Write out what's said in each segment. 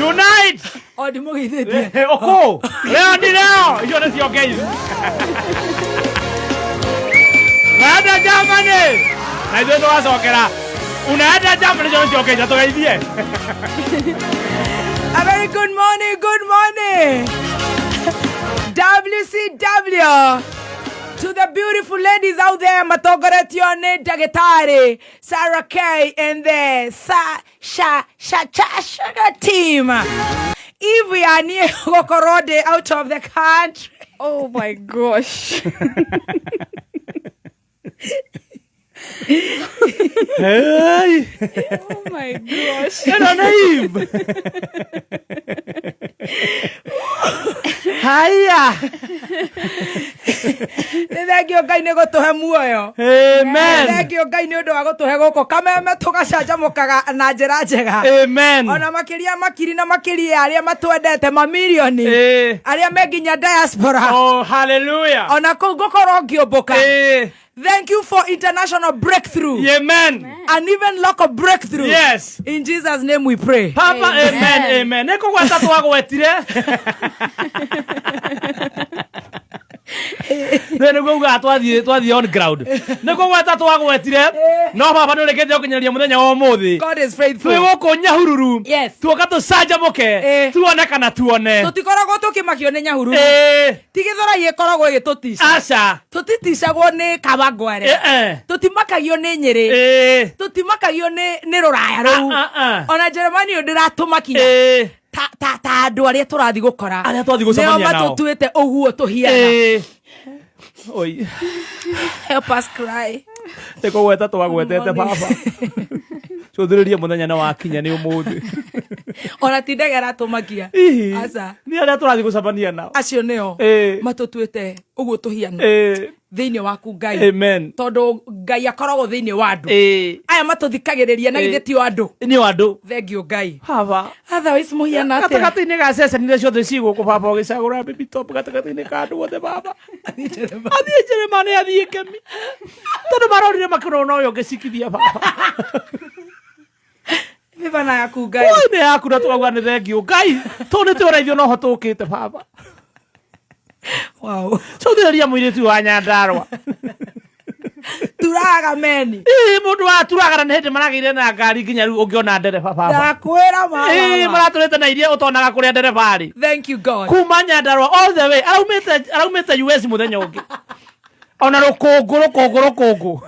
Tonight. O ndimũgeithĩtie. Ũkũ. Leo ni leo. Icio nĩ cio ngeithi. Unaenda Germany. Na ithuĩ tũgacokera. Unaenda Germany icio nĩ cio ngeithi tũgeithie. A very good morning, good morning. WCW. To the beautiful ladies out there, matongoretio nĩ ndagĩtarĩ Sarah K and the Sa Sha Sha Cha Sugar team. Eve ya niĩ gũkorwo ndĩ out of the country. Oh my gosh. Hey. Oh my gosh. Ĩno nĩ Eve. Haya. Nĩ thengio Ngai nĩ gũtũhe muoyo. Amen. Thengio Ngai nĩ ũndũ wa gũtũhe gũkũ kameme tũgacanjamũkaga na njĩra njega. Amen. Ona makĩria makiri na makĩria ya arĩa matwendete mamirioni Eh. arĩa me nginya diaspora. Oh, hallelujah. Ona kũu ngũkorwo ngĩũmbũka. Eh. Thank you for international breakthrough. Amen. And even local breakthrough. Yes. In Jesus' name we pray. Papa, amen, amen. Nĩ kũgweta twagwetire. Nĩ nĩguo ugaga twathiĩ on ground. Nĩ kũgweta twagwetire. No baba nĩ ũrĩkĩtie gũkinyanĩria mũthenya wa ũmũthĩ. God is faithful. Twĩ gũkũ Nyahururu. Yes. Tuoka tũcanjamũke. Eh. Tuone kana tuone. Tũtikoragwo tũkĩmakio nĩ Nyahururu. Eh. Ti Gĩthũrai ĩkoragwo ĩgĩtũtica. Aca. Tũtiticagwo nĩ Kawangware. Eh, eh. Tũtimakagio nĩ Nyĩrĩ. Eh. Tũtimakagio nĩ rũraya rũu. Ah, ah, ah. Ona Jeremani ũyũ ndĩratũmakia. Eh. Ta andũ arĩa tũrathiĩ gũkora. Arĩa twathiĩ gũcemania Nĩo nao. matũtuĩte ũguo tũhiana. Eh. Oi. Help us cry. Nĩ kũgweta twagwetete baba. Cũthĩrĩria mũthenya nĩ wakinya nĩ ũmũthĩ. Ona ti ndege ĩratũmakia. Hihi. Aca. Nĩ arĩa tũrathiĩ gũcemania nao. Acio nĩo Eh. matũtuĩte ũguo tũhiana Eh. thĩinĩ waku Ngai. Amen. Tondũ Ngai akoragwo thĩinĩ wa andũ. Eh. Aya matũthikagĩrĩria na Eh. githĩ ti o andũ. Nĩ o andũ. Thengiũ Ngai. Baba. Otherwise mũhiana atĩa? Gatagatĩ-inĩ ga ceceni iria ciothe ciĩ gũkũ baba ũgĩcagũra baby top gatagatĩ-inĩ ka andũ othe baba. Athiĩ Jeremani athiĩ Kemi. Tondũ marorire makĩrona ũyũ ũngĩcikithia baba. Mĩbana yaku Ngai. Oi nĩ yaku na tũkauga nĩ thengiũ Ngai. Tũũ nĩ twĩra ithuĩ noho tũkĩte baba. Wow. Cũthĩrĩria mũirĩtu wa Nyandarũa. Turaga meni. Ĩĩ mũndũ wa turaga na nĩ hĩndĩ maragĩire na ngari nginya rĩu ũngĩona ndereba baba. Ndakwĩra mama. Ĩĩ maratũrĩte na iria ũtonaga kũrĩa ndereba arĩ. Thank you God. Kuma Nyandarũa all the way araumĩte US mũthenya ũngĩ. Ona rũkũngũ rũkũngũ rũkũngũ.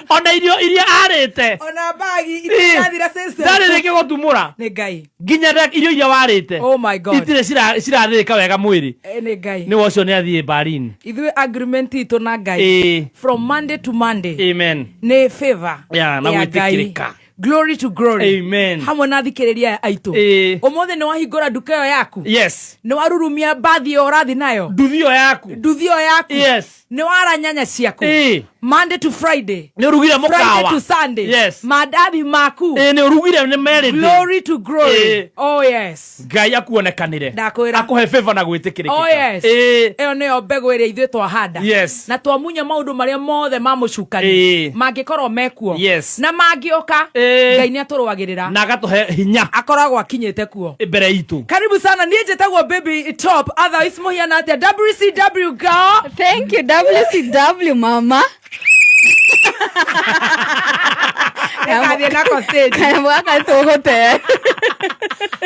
Ona irio iria arĩte. Ona bagi itirathira system. Ndarĩ rĩngĩ gũtumũra. Nĩ Ngai. Nginya irio iria warĩte. Oh my God. Itirĩ cirathĩĩka wega mwĩrĩ. Eh, nĩ Ngai. Nĩ ũcio nĩ athiĩ Berlin. Ithuĩ agreement itũ na Ngai. Ĩĩ. From Monday to Monday. Amen. Nĩ favor. Yeah, na ya Ngai. gwĩtĩkĩrĩka. Glory to glory. Amen. Hamwe na athikĩrĩria aya aitũ. Ĩĩ. Ũmũthĩ nĩ wahingũra nduka ĩyo yaku. Yes. Nĩ warurumia mbathi ĩyo ũrathiĩ nayo. Nduthi ĩyo yaku. Nduthi ĩyo yaku. Yes. Nĩ wara nyanya ciaku. Ĩĩ. Monday to Friday. Nĩ ũrugire Friday mũkawa. to Sunday. Yes. Mandathi maku. Ĩĩ nĩ ũrugire nĩ merĩndĩ. Glory to glory. Ĩĩ. Oh yes. Ngai akuonekanĩre. Ndakwĩra. Akũhe favor na gwĩtĩkĩrĩkĩka. Oh yes. Ĩĩ. Ĩyo nĩyo mbegũ ĩrĩa ithuĩ twahanda. Yes. Na twamunya maũndũ marĩa mothe ma mũcukani. Ĩĩ. Mangĩkorwo mekuo. Yes. Na mangĩũka. Ĩĩ. Ngai nĩ atũrũagĩrĩra. Na agatũhe hinya Akoragwo akinyĩte kuo. mbere itũ. Karibu sana niĩ njĩtagwo Baby Top. Otherwise mũhiana atĩa? WCW girl. Thank you WCW mama. Nĩngathiĩ nako stage. Kanyamũ gaka tũgũte.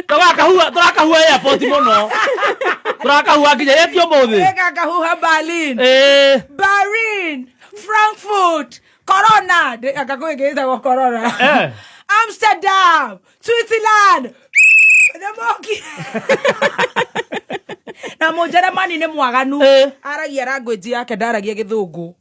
Tũrakahua tũrakahua airport mũno. Tũrakahua nginya yetio ũmũthĩ. Nĩngakahuha Berlin. Ĩĩ. Berlin, Frankfurt, Corona. Anga kwĩ ĩngĩ ĩtagwo Corona. Eh. Amsterdam, Switzerland. Nĩmokire. Na Mũnjeremani nĩ mwaganu. Eh. Aragia language yake ndaragia gĩthũngũ.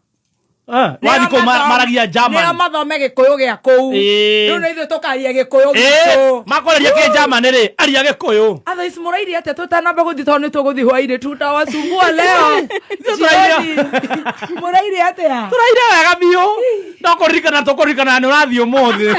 Wathiĩ kũu maragia Nĩo German. mathome gĩkũyũ gĩa kũu. Ĩĩ. Rĩu nĩ ithuĩ tũkaria gĩkũyũ Ĩĩ, gitũ. makwarĩria kĩnjamani rĩ, aria gĩkũyũ. Otherwise mũraire atĩa tũtanamba gũthiĩ tondũ nĩ tũgũthiĩ hwainĩ tutawasumbua leo. Tũraire. Jioni. Mũraire atĩa? Tũraire wega biũ. No kũririkana tũkũririkana nĩ ũrathiĩ ũmũthĩ.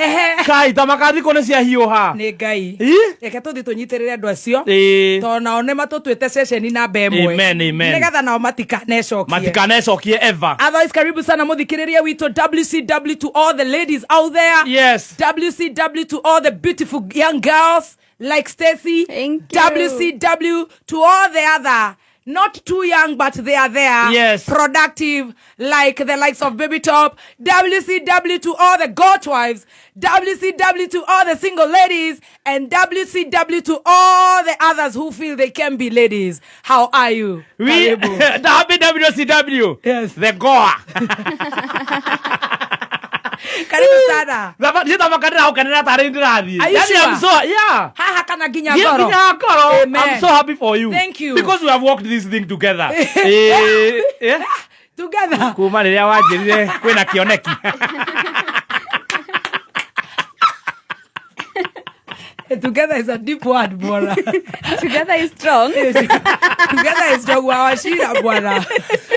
Ehe. Kai thamaka thikũ nĩ ciahiũha. Nĩ Ngai. Ĩ? Reke tũthiĩ tũnyitĩrĩre andũ acio. Ĩĩ. Tondũ nao nĩ matũtuĩte ceceni namba ĩmwe. Amen, amen. Nĩgetha nao matikanecokie. Matikanecokie ever. Otherwise, karibu sana muthikiriria witũ WCW to all the ladies out there. Yes. WCW to all the beautiful young girls like Stacy. Thank you. WCW to all the other not too young but they are there. Yes. Productive like the likes of Baby Top. WCW to all the goat wives. WCW to all the single ladies and WCW to all the others who feel they can be ladies. How are you? We Karibu. WCW. Yes. The Goa. Karibu sana. Niĩ thamaka ndĩragũkenera tarĩ ndĩrathiĩ. Are you Yaani sure? I'm so yeah. Haha kana nginya Yeah, ngoro. nginya ngoro. Amen. I'm so happy for you. Thank you. Because we have walked this thing together. Eh, eh. Together. Kuma rĩrĩa wanjĩrire kwĩna kĩoneki. Together is a deep word bwana. Together is strong. Together is strong wa washira bwana.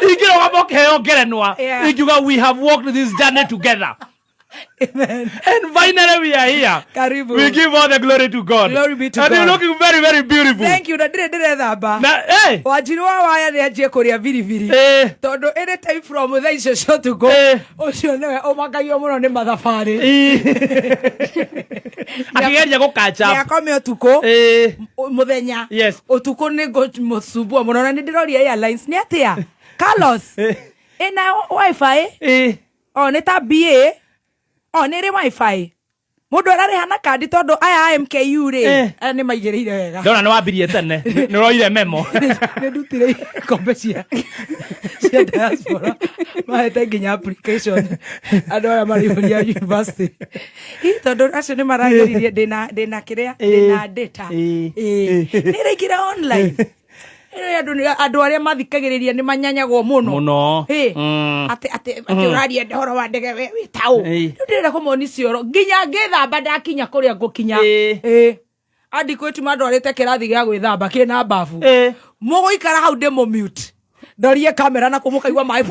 Ingĩrũgama ũkĩheo ngerenwa. Yeah. Ingiuga we have walked this journey together. Amen. And finally we are here. Karibu. We give all the glory to God. Glory be to And God. you're looking very, very beautiful. Thank you na ndire ndĩrethamba. Na, hey. Wanjiru wa waya nĩ anjie kũrĩa biribiri. Eh. Tondũ any time from thaa icio cia ũtukũ Eh. ũcio nĩwe ũmakagio mũno nĩ mathabarĩ. Akĩgeria gũ catch up. Nĩakome ũtukũ Eh. mũthenya. Yes. Ũtukũ nĩ ngũmũcumbua mũno na nĩ ndĩroria airlines nĩ atĩa? Carlos. Eh. Ĩna wifi? Eh. O nĩ ta BA. O nĩ ĩrĩ wifi. Mũndũ ararĩha na kandi tondũ aya a MKU rĩ Eh. aya nĩ maigĩrĩire wega. Ndona nĩ wambirie tene. Nĩ ũroire memo. Nĩ ndutire ikombe cia cia diaspora mahete nginya application andũ arĩa maraihũria university. Ĩ, tondũ acio nĩ marageririe ndĩna ndĩna kĩrĩa ndĩna data. Eh. Ĩ, nĩ ĩraingĩra online. Ĩno andũ andũ arĩa mathikagĩrĩria nĩ manyanyagwo mũno. Mũno. Ĩ, Mm. atĩ atĩ atĩ ũraria ũhoro wa ndege we wĩ taũ. Ĩ. Rĩu ndĩrenda kũmoni cioro nginya ngĩthamba ndakinya kũrĩa ngũkinya. Ĩ. Ĩ. Andikũ mandwarĩte kĩrathi gĩa gwĩthamba kĩna babu. Ĩ. Mũgũikara hau ndĩ mũ-mute. Ndorie kamera na kũmũkaigua maĩ.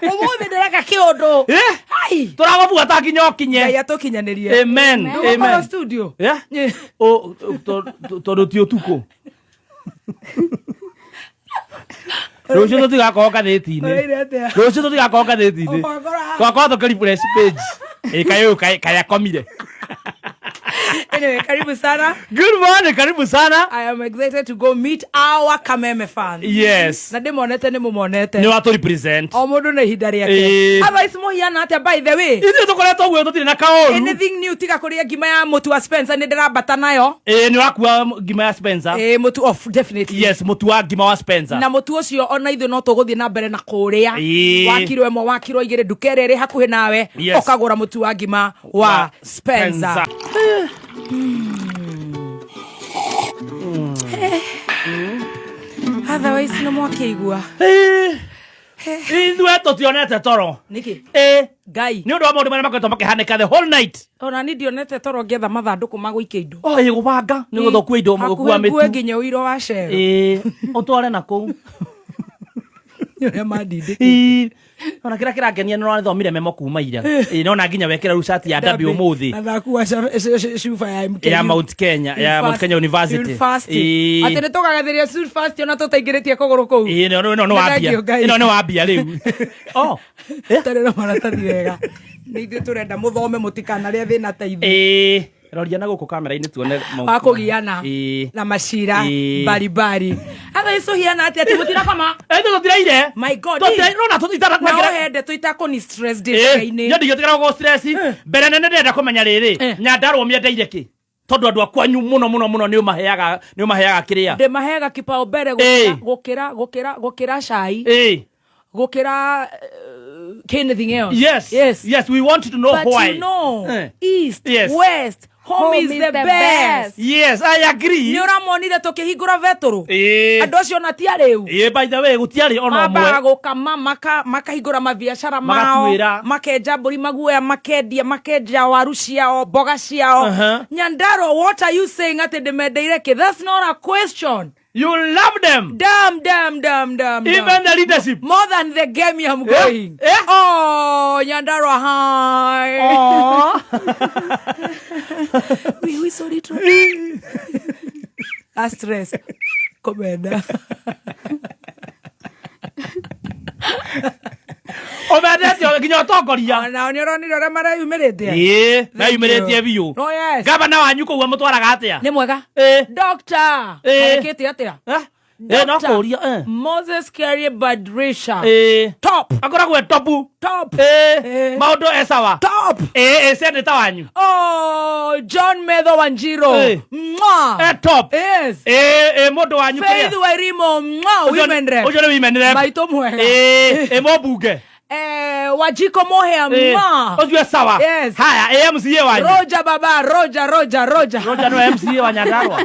Ũmũthĩ ndĩreka kĩũndũ. Eh. Hai. Tũragũbuata nginya ũkinye. Ngai atũkinyanĩrie. Amen. Ndũgũkorwo Amen. studio. Yeah. Ĩ. O tondũ ti ũtukũ. Rũciũ tũtigakorwo ngathĩti-inĩ. Ũraire atĩa? Rũciũ tũtigakorwo ngathĩti-inĩ. Ũgakora haha. Twakorwo tũkĩ refresh page. Ĩ kaĩ ũyũ kaĩ akomire. Anyway, karibu sana. Good morning, karibu sana. I am excited to go meet our Kameme fans. Yes. Na ndĩmonete nĩ mũmonete. Nĩ watũ represent. O mũndũ na ihinda rĩake. Ĩ. Otherwise mũhiana atĩa by the way? Ithuĩ tũkoretwo ũguo tũtirĩ na kaũru. Anything new tiga kũrĩa ngima ya mũtu wa Spencer nĩ ndĩrambata nayo. Ĩ nĩ ũrakua ngima ya Spencer. Ĩ mũtu of definitely. Yes, mũtu wa ngima wa Spencer. Na mũtu ũcio ona ithuĩ no tũgũthiĩ na mbere na kũrĩa. Ĩ. Wa kiro ĩmwe wa kiro igĩrĩ nduka ĩrĩa ĩrĩ hakuhĩ nawe Yes. ũkagũra mũtu wa ngima wa Spencer. Otherwise nĩ mwakĩigua. Ĩ. Ithuĩ tũtionete toro. Nĩkĩ? Ĩ. Ngai. Nĩ ũndũ wa maũndũ marĩa makoretwo makĩhanĩka the whole night. Ona ni ndionete toro ngĩetha mathandũkũ ma gũikia indo. Oh, ĩ gũbanga nĩ gũthũkua indo gũkua Hakuhĩ ngue mĩtu. nginya ũiro wa cero. Ĩ ũtware na kũu. Nĩ ũrĩa mandindĩkĩte. Ĩ. Ona kĩrĩa kĩrangenia nĩ ũrathomire memo kuma ira. Ĩ nona nginya wekĩra rĩu cati ya W ũmũthĩ. Na ndakua cuba ya MKU. Ya Mount Kenya, ya Mount Kenya University. University. Ĩ. Atĩ nĩ tũkagathĩria University ona tũtaingĩrĩtie kũgũrũ kũu. Ĩ no no no Nĩ wambia. thank you, Ngai. Ĩno nĩ wambia rĩu. Oh. Eh? Tarĩ na maratathi wega. Nĩ ithuĩ tũrenda mũthome mũtikanarĩe thĩna ta ithuĩ. Ĩ. Roria na gũkũ kamera-inĩ tuone maũndũ. Wa kũgiana Ĩ. na macira Ĩ. mbaribari. Atha icio hiana atĩa atĩ mũtirakoma? Ĩ tũtiraire. My God. Tũtiraire nona tũtitara Na ũhende tũitakũni stress ndĩrĩga-inĩ. Nĩ ndigĩtigĩra gũ stress. Mbere nene ndĩrenda kũmenya rĩrĩ. Eh. Nyandarũa mĩendeire kĩ? Tondũ andũ a kwanyu mũno mũno mũno nĩ ũmaheaga nĩ ũmaheaga kĩrĩa. Ndĩmaheaga kipaumbele Ĩ. gũkĩra gũkĩra gũkĩra gũkĩra cai. Ĩ. Gũkĩra anything else. Yes. Yes. Yes, we want to know But why. you know, Eh. East, Yes. West, home, is the best. Yes, I agree. Nĩ ũramonire tũkĩhingũra betũrũ Ĩ. andũ acio ona ti arĩu Ĩ by the way gũtiarĩ ona mambaga ũmwe. gũkama makahingũra mabiacara mao Magatuĩra. makenja mbũri maguoya makendia makenja waru ciao mboga ciao Uh-huh. Nyandarua what are you saying atĩ ndĩmendeire kĩ that's not a question. You love them. Damn, damn, damn, damn. Even damn. the leadership. More than the game I'm going. Eh? Oh, Nyandarua high. Aw. We sorry to. Stress. Komenda. Ũmendete nginya ũtongoria. Onao nĩ ũronire ũrĩa mareyumĩrĩtie. Ĩĩ, meyumĩrĩtie biũ. Oh, yes. Gavana wanyu kũu amũtwaraga atĩa? Nĩ mwega. Ĩĩ. Doctor. Eh. Arekĩte atĩa? Eh? Ĩĩ, no Doctor kũũria. eh. Moses Kerry Badrisha. Ĩĩ. Top. Akoragwo e topu. Top. Ĩĩ. Eh. Maũndũ e sawa. Top. Ĩĩ, ĩ seneta wanyu. Oh, John Metho Wanjiro. Eh. Mwah. E top. Yes. Ĩĩ, ĩ mũndũ wanyu Faith kũrĩa. Wairimo. Mwah. Ũcio- Women rep. Ũcio nĩ women rep. Maitũ mwega. Ĩĩ, ĩ mũmbunge. Eh, Wajiko Mohea. Ĩĩ. Mwah. Ũcio e sawa. Yes. Haya, ĩ MCA wanyu. Roger baba, Roger, Roger, Roger. Roger nĩwe MCA wa Nyandarua.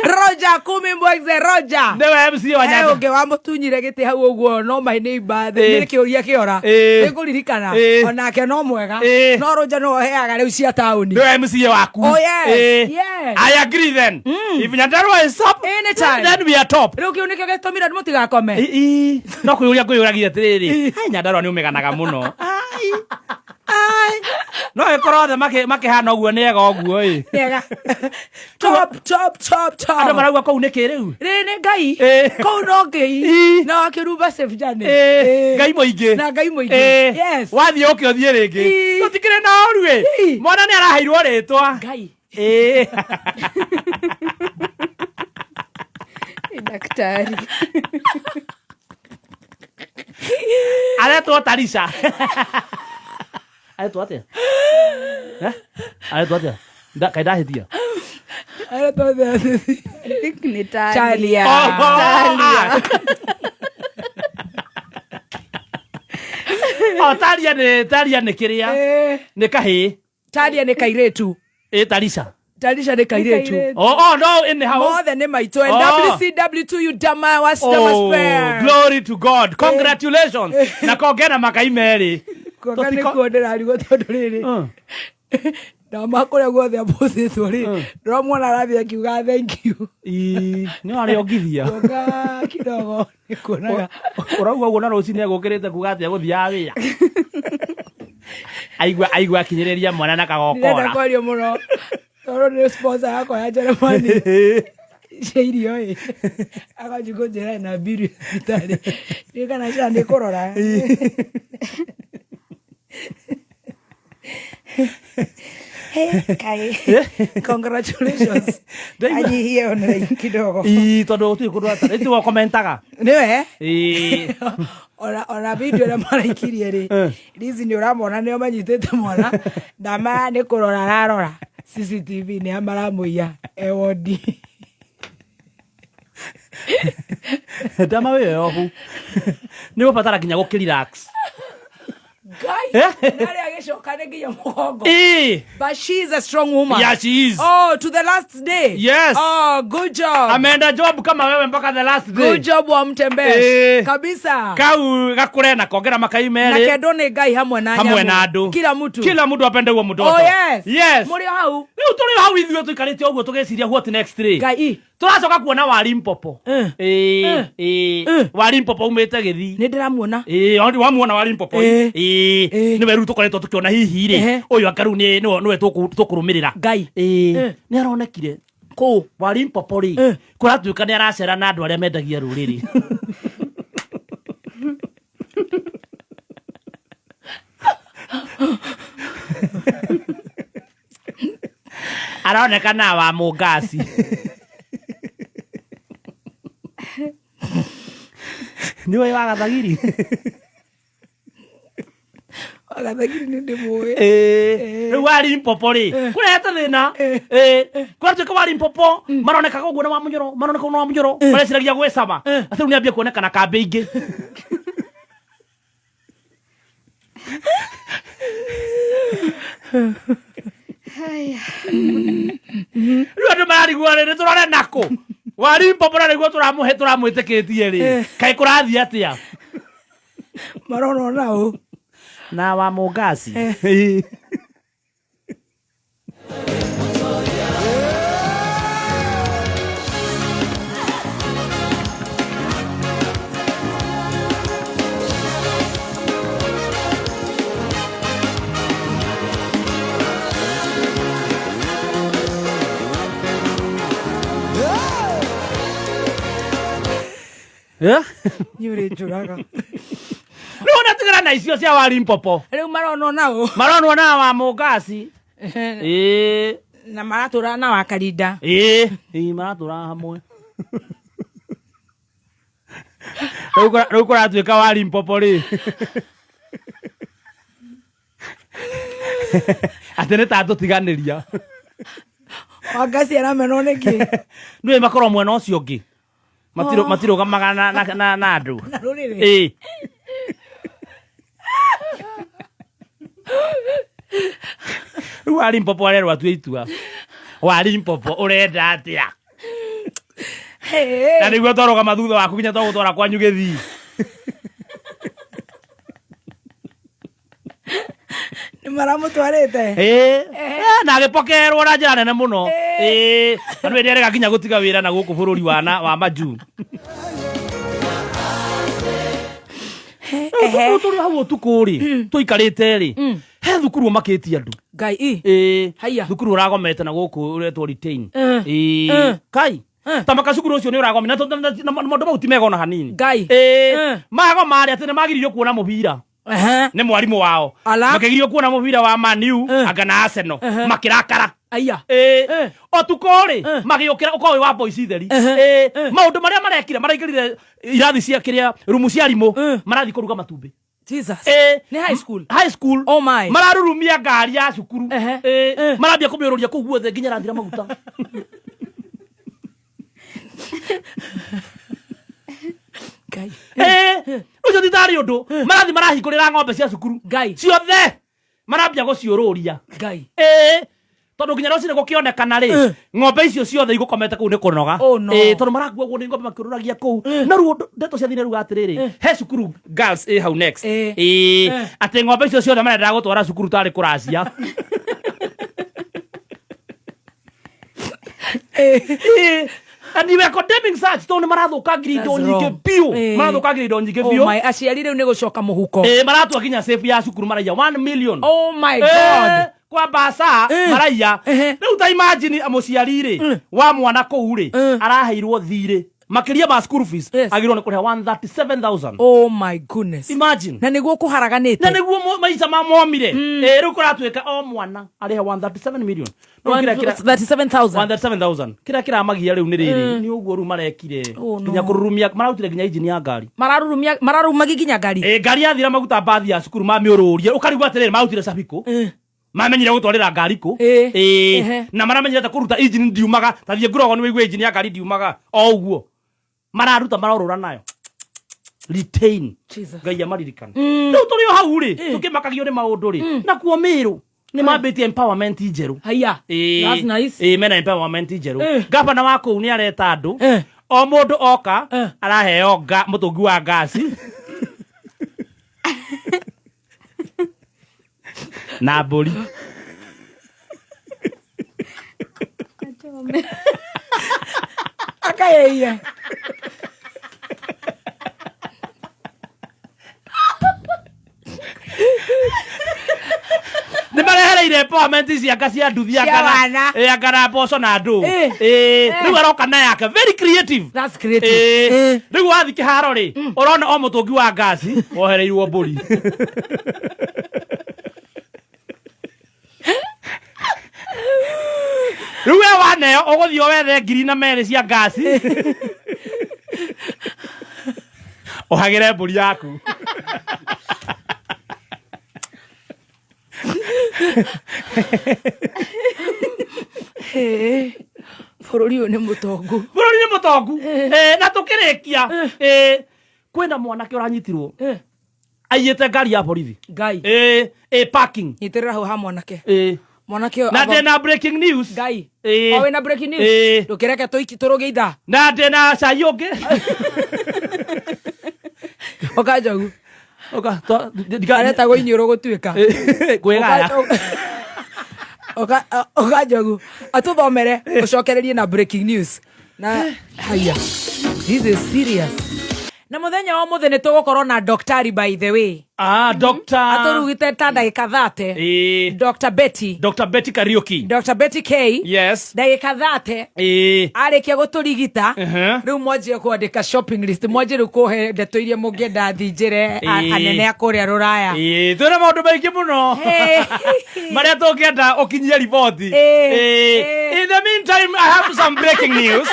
Roger kumi mbwegze Roger. Nĩwe MCA wa He Nyandarua. ũngĩ wamũtunyire gĩtĩ hau ũguo no my neighbor Ĩĩ. nĩ kĩũria kĩora Ĩĩ. nĩngũririkana Ĩĩ. onake no mwega Ĩĩ. no Roger no heaga rĩu cia taũni Nĩwe MCA waku. Oh, yes. Ĩĩ. Yes. I agree then. If Nyandarua is top, Anytime. then we are top. rĩu kĩu nĩkĩo gĩtũmire mũtigakome Ĩ, no kwĩyũria ngwĩyũragia atĩrĩrĩ, ai Nyandarua nĩ ũmeganaga mũno. Ai, ai. No ĩkorwo othe makĩhana ũguo nĩ ega ũguo ĩ. Wega. Top, top, top, top. Andũ marauga kũu nĩ kĩ rĩu? Rĩ nĩ Ngai Ĩĩ. kũu no Ngai Ĩ. na wakĩrumba safe journey. Ĩĩ, Ĩĩ. Ngai mũingĩ. na Ngai mũingĩ Ĩĩ. Yes. Wathiĩ ũke ũthiĩ rĩngĩ. Ĩ. Tũtikĩrĩ na ũru ĩ. Ĩ. Mwana nĩ araheirwo rĩtwa. Ngai Ĩĩ. Daktari. Aretwo Tarisha. Aretwo atĩa? Eh? Aretwo atĩa? Kaĩ ndahĩtia? Aretwo atĩa? I think ni Talia. Talia. Oh, ah. Oh, Talia nĩ Talia nĩ kĩrĩa? Ĩĩ. Nĩ kahĩĩ. Talia nĩ kairĩtu Ĩ Tarisha. Tarisha nĩ kairĩtu kairĩtu. Oh, oh, no, anyhow. mothe nĩ maitũ and Oh. WCW2 you dama wa dama Oh, spare glory to God. Congratulations. Na kongera makai merĩ. kuonga nĩ Tũtiko- kuo ndĩrarigwo tondũ rĩrĩ Mm. ndama kũrĩa guothe ambũthĩtwo rĩ ndĩramwona arathiĩ akiuga thank you Ii, nĩ warĩongithia. kuonga kidogo nĩ kuonaga Ũrauga ũguo na rũcinĩ egũkĩrĩte kuga atĩ egũthiaga wĩra. Aigua aigua akinyĩrĩria mwana na ndĩrenda kagokora. kwaria mũno tondũ nĩ sponsor yakwa ya Jeremani cia irio ĩ akanji kũnjĩra ena mbiri thibitarĩ ndiũĩ kana cia nĩ kũrora Hey, Kai. Congratulations. Ndaigua- Anyihie online kidogo. Ii, tondũ gũtirĩ kũndũ atarĩ. Tiwe ũkomentaga. Nĩwe? Ii. Ona video ĩrĩa maraikirie rĩ Lizi nĩ ũramona nĩo manyitĩte mwana ndama nĩ kũrora ararora CCTV nĩ maramũiya e wodi Ndama wĩ yohu. Nĩ ũbatara nginya gũkĩ-relax. Ngai narĩ agĩcoka nĩ nginya mũgongo Ii. But she is a strong woman. Yeah, she is. Oh, to the last day. Yes. Oh, good job. Ameenda job kama wewe mpaka the last day. Good job wa Mtembesh. Eh. Kabisa. Kau gakũre na kongera makai Na merĩ. kendo nĩ Ngai hamwe na Hamwe nyamũ. na andũ. Kila mtu. Kila mtu apende huo mtoto. Oh, yes. Yes. Mũrĩ o hau. Rĩu tũrĩ hau ithuĩ tũikarĩte ũguo tũgĩciria what next rĩ. Ngai. Tũracoka kuona wa Limpopo. Eh. Ĩĩ, Eh. ĩĩ. Eh. Wa Limpopo umĩte Gĩthii. Nĩ ndĩramuona. Ĩĩ, wamuona wa Limpopo. Eh. Ĩĩ. Eh. Nĩwe rĩu tũkoretwo tũkĩona hihi rĩ. Ehe. Ũyũ anga rĩu nĩwe tũkũrũmĩrĩra. Ngai. Ĩĩ. Eh. Nĩ aronekire. Kũ? Wa Limpopo rĩ. Eh. Kũratuĩka nĩ aracera na andũ arĩa mendagia rũrĩrĩ. Aronekana wa Mũngasi. Nĩ ũĩ wa Gathagiri? Wagathagiri nĩ ndĩmũĩ. Ĩĩ. Rĩu wa Limpopo rĩ, kũrehete thĩna. Ĩĩ. Kũratuĩka wa Limpopo maronekaga ũguo na wa Mũnyoro, maroneka ũguo na wa Mũnyoro, mareciragia gwĩcama. Atĩ rĩu nĩambia kuonekana kambĩ ingĩ. Haya. Rĩu andũ mararigwo rĩ, nĩ tũrore nakũ? Wa Limpopo na nĩguo tũramũhe tũramwĩtĩkĩtie rĩ. Kaĩ kũrathiĩ atĩa? Marona ona ũ. Na wa Mũngasi. Eh? Nĩ ũrĩ njũraga. Rĩu ona tigana na icio cia wa Limpopo. Rĩu maronwo nao. Maronwo na wa Mũngasi. Ĩĩ. Na maratũra na wa Karinda. Ĩĩ. Ĩĩ maratũra hamwe. Rĩu kũratuĩka wa Limpopo rĩ. Atĩ nĩ ta tũtiganĩria. Wangasi aramenwo nĩkĩ? Nĩũĩ makorwo mwena ũcio ũngĩ. Matirũgamaga na andũ. Na rũrĩrĩ. Ĩĩ. Rĩu wa Limpopo arerwo atue itua. Wa Limpopo ũrenda atĩa? Hey. Na nĩguo twarũgama thutha waku nginya twagũtwara kwanyu gĩthii. Nĩ maramũtwarĩte. Ĩĩ. Na agĩpokerwo na njĩra nene mũno. Ĩĩ. Na nĩwe nĩarega nginya gũtiga wĩra na gũkũ bũrũri wa na wa majuu. Rĩu tũrĩ hau ũtukũ rĩ, tũikarĩte rĩ, he thukuru ũmakĩtie andũ. Ngai i. Ĩĩ. Haiya. Thukuru ũragomete na gũkũ ũretwo retain. Ĩĩ. Kai. Ta maka cukuru ũcio nĩ ũragomire na maũndũ mau ti mega ona hanini. Ngai. Ĩĩ. Magoma rĩ atĩ nĩ magiririo kuona mũbira. Nĩ mwarimũ wao. Ala. Makĩgirio kuona mũbira wa Man U anga na Arsenal. Makĩrakara. Aya. Ĩĩ. Ũtukũ rĩ magĩũkĩra ũkorwo wĩ wa boys theri. Ĩĩ. Maũndũ marĩa marekire maraingĩrire irathi cia kĩrĩa rumu cia arimũ marathiĩ kũruga matumbĩ. Jesus. Ĩĩ. Nĩ high school. High school. Oh my. Mararurumia ngari ya cukuru. Ehe. Ĩĩ. Marambia kũmĩũrũria kũu guothe nginya ĩrathira maguta. Ngai. Ĩĩ. Ũcio ti tarĩ ũndũ. Marathiĩ marahingũrĩra ng'ombe cia cukuru. Ngai. Ciothe. Marambia gũciũrũria. Ngai. Ĩĩ. Tondũ nginya rũcinĩ gũkĩonekana rĩ, ng'ombe icio ciothe igũkomete kũu nĩ kũnoga. Oh, no. Ĩĩ, tondũ marakuagwo nĩ ng'ombe makĩũrũragia kũu. Na rĩu ndeto cia thĩinĩ ruga atĩrĩrĩ, he cukuru girls ĩ hau next. Ĩĩ. Ĩĩ. Atĩ ng'ombe icio ciothe marendaga gũtwara cukuru tarĩ kũracia. Ĩĩ. And we are condemning such tondũ nĩ marathũkangiria indo That's nyingĩ wrong. biũ. Ĩĩ. Marathũkangiria indo nyingĩ Oh biũ. my, aciari rĩu nĩ gũcoka mũhuko. Ĩĩ, maratua nginya safe ya cukuru maraiya 1 million. Oh my Eh, God. kwa mbaca maraiya Ehe. rĩu ta imagine mũciari rĩ wa mwana kũu rĩ araheirwo thirĩ makĩria ma school fees Yes. agĩrĩirwo nĩ kũrĩha 137,000 Oh my goodness. Imagine. Na nĩguo kũharaganĩte. Na nĩguo maica mamomire. Ĩĩ, rĩu kũratuĩka o mwana arĩhe 137 million. Rĩu kĩrĩa 37,000. 137,000. Kĩrĩa kĩramagia rĩu nĩ rĩrĩ nĩ ũguo rĩu marekire Oh, no. nginya kũrurumia mararutire nginya injini ya ngari. Mararurumia mararumagia nginya ngari. Ĩĩ, ngari yathira maguta mbathi ya cukuru mamĩũrũrie ũkarigwo atĩrĩrĩ marutire cabi kũ mamenyire gũtwarĩra ngari kũ. Ĩĩ. Ĩĩ. Ehe. Na maramenyire ta kũruta injini ndiumaga ta thiĩ ngurogo nĩ wĩigue injini ya ngari ndiumaga o ũguo mararuta marorũra nayo retain. Jesus. Ngai amaririkane. Rĩu tũrĩ o hau rĩ tũkĩmakagio nĩ maũndũ rĩ nakuo Mĩrũ nĩ mambĩtie empowerment njerũ. Haiya. Ĩĩ. That's nice. Ĩĩ, mena empowerment njerũ. Gavana wa kũu nĩ areta andũ Eh. o mũndũ oka Eh. araheo mũtũngi wa ngasi na mbũri. Akayeie. Nĩ marehereire empowerment cia cia nduthi Cia wana. ĩĩ, anga na mboco na ndũ. Ĩĩ. Ĩĩ, rĩu aroka na yake very creative. That's creative. Ĩĩ. Ĩĩ. Rĩu wathiĩ kĩharo rĩ ũrona o mũtũngi wa ngasi wohereirwo mbũri. Rĩu we waneo ũgũthiĩ wethe ngiri na merĩ cia ngasi ũhagĩre mbũri yaku. Ĩĩ. Bũrũri ũyũ nĩ mũtongu. Bũrũri nĩ mũtongu. Na tũkĩrĩkia kwĩna mwanake ũranyitirwo aiyĩte ngari ya borithi. Ngai. Ĩĩ, parking. Nyitĩrĩra hau ha mwanake. Ĩĩ. Mwanake ũyũ Na ndĩna breaking news. Ngai. Ĩĩ. O wĩna breaking news. Ĩĩ. Ndũkĩreke tũiki tũrũge ithaa. Na ndĩna cai ũngĩ. Ũka njogu. Ũka, Aretagwo iniũrũ gũtuĩka. Kwĩgaya. Ũka njogu. Atũthomere ũcokererie na breaking news. Na haya. This is serious. Na muthenya wa muthi ni tugukorwo na doctor, by the way. Ah, Dr. Aturugite ta ndagika 30. Dr. Betty. Dr. Betty Kariuki. Dr. Betty K. Yes. Ndagika 30. Arĩkia gũtũrigita, rĩu mwanjie kwandĩka shopping list, mwanjie rĩu kũhe ndeto iria mũngĩenda thinjĩre anene a kũrĩa rũraya. Twĩna maũndũ maingĩ mũno marĩa tũngĩenda ũkinyie riboti. In the meantime, I have some breaking news.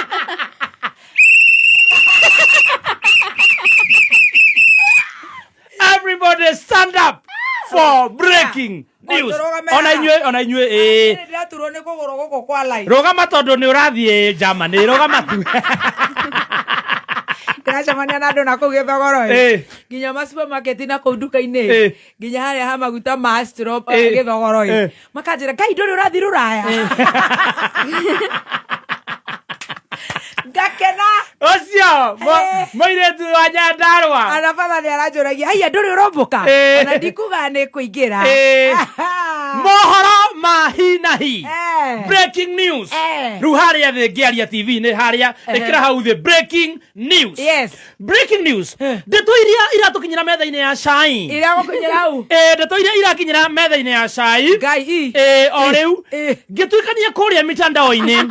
Everybody stand up for breaking news. Tũrũgame Ona haha. inyuĩ, ona inyuĩ, ĩĩ. Ndĩraturwo nĩ kũgũrũ gũkũ kwa line. Rũgama tondũ nĩ ũrathiĩ Germany, rũgama tu. Ndĩracemania na andũ na kũu gĩthogoro Ĩ. nginya ma supermarket na kũu nduka-inĩ, nginya harĩa ha maguta ma Astro gĩthogoro makanjĩra, "Ngai, ndũrĩ ũrathiĩ rũraya?" Ngakena. Ũcio mũirĩtu wa Nyandarũa. Ana batha nĩ aranjũragia, "Aya, ndũrĩ ũrombũka?" Ona ndikuga nĩ kũingĩra. Mohoro ma hi na hi. Breaking news. Rĩu harĩa thĩ ngĩaria TV-inĩ harĩa ĩkĩra hau thĩ breaking news. Yes. Breaking news, ndeto iria iratũkinyĩra metha-inĩ ya cai. Iria gũkinyĩra hau. Ndeto iria irakinyĩra metha-inĩ ya cai. Ngai i. O rĩu ngĩtuĩkania kũrĩa mitandao-inĩ.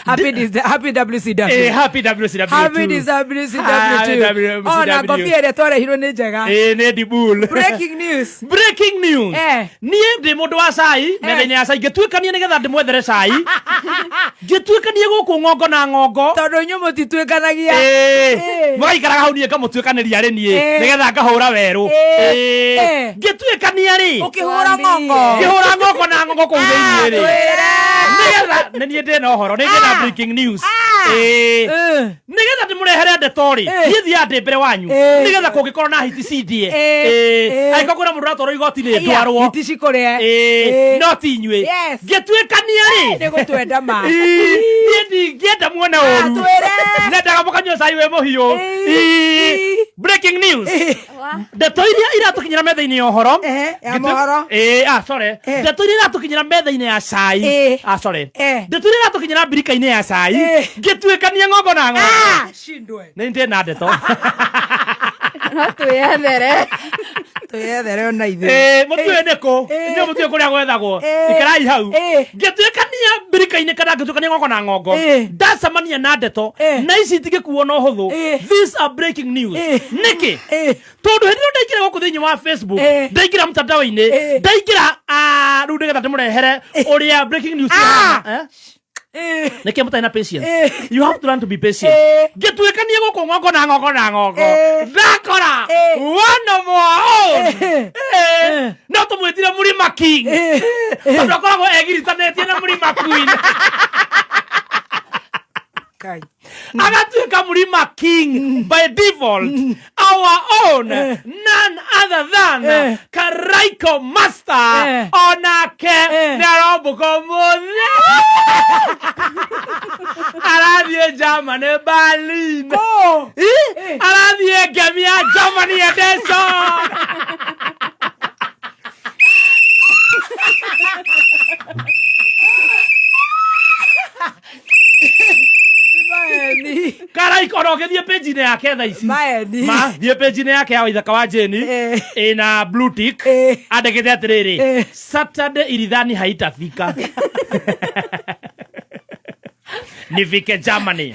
Happy happy WCW. Happy WCW. Happy too. WCW. Happy WCW. Ona ngobia ĩrĩa twarehirwo nĩ njega. Nĩ Dibul. Breaking news. Breaking news. Niĩ ndĩ mũndũ wa cai, metha-inĩ ya cai ngĩtuĩkania nĩgetha ndĩmwethere cai, ngĩtuĩkania gũkũ ng'ongo na ng'ongo. Tondũ inyuĩ mũtituĩkanagia. Mũgaikaraga hau, niĩ ngamũtuĩkanĩria rĩ niĩ nĩgetha ngahũra werũ. Ngĩtuĩkania rĩ, Ũkĩhũra ng'ongo. Ngĩhũra ng'ongo na ng'ongo kũu thĩiniĩ rĩ, Twĩre. nĩgetha nĩ niĩ ndĩna ũhoro, nĩ ndĩna breaking news. Nĩgetha ndĩmũrehere ndeto rĩ, niĩ thiaga ndĩ mbere wanyu nĩgetha kũngĩkorwo na hiti cindie, angĩkorwo kwĩna mũndũ ũratwarwo igoti-inĩ, ndwarwo. Hiti cikũrĩe. No ti inyuĩ. Ngĩtuĩkania rĩ, Nĩ gũtwenda ma. Niĩ ndingĩenda muone ũru. Twĩre. Nendaga mũkanyua cai wĩ mũhiũ. Breaking news. Wa. Ndeto iria iratũkinyĩra metha-inĩ ya ũhoro. Ya mohoro. Ah, sorry. Ndeto iria iratũkinyĩra metha-inĩ ya cai. Ah, sorry. Ndeto iria iratũkinyĩra mbirika-inĩ ya cai, ngĩtuĩkania ng'ongo na ng'ongo, Ah, shindwe. nĩ ndĩ na ndeto. No twĩyethere. Twĩyethere ona ithuĩ. Mũtiũĩ nĩ kũ, inyuĩ mũtiũĩ kũrĩa gwethagwo. Ikarai hau. Ngĩtuĩkania mbirika-inĩ kana ngĩtuĩkania ng'ongo na ng'ongo, ndacemania na ndeto na ici itingĩkuo na ũhũthũ. These are breaking news. Nĩkĩ? Tondũ hĩndĩ ĩrĩa ndaingĩra gũkũ thĩinĩ wa Facebook, ndaingĩra mtandao-inĩ, ndaingĩra, ah, rĩu nĩgetha ndĩmũrehere ũrĩa breaking news ĩhana, eh? Nĩkĩ mũtarĩ na patience? You have to learn to be patient. Ngĩtuĩkania gũkũ ng'ongo na ng'ongo na ng'ongo, ndakora one of our own. No tũmwĩtire Mũrima King, tondũ akoragwo egiritanĩtie na Mũrima Queen. Kai. Agatuĩka Mũrima King by default. Our own, none other than Karaiko Master, onake nĩ arombũka ũmũthĩ, arathiĩ Germany, Berlin. Kũ? Ĩ, arathiĩ ngemia Germany edition. Maeni. Karaiko, ona ũngĩthiĩ page-inĩ yake thaa ici, Maeni. ma thiĩ page-inĩ yake ya Waithaka wa Jeni, ĩna blue tick, andĩkĩte atĩrĩrĩ, "Saturday ilidhani haitafika nifike Germany."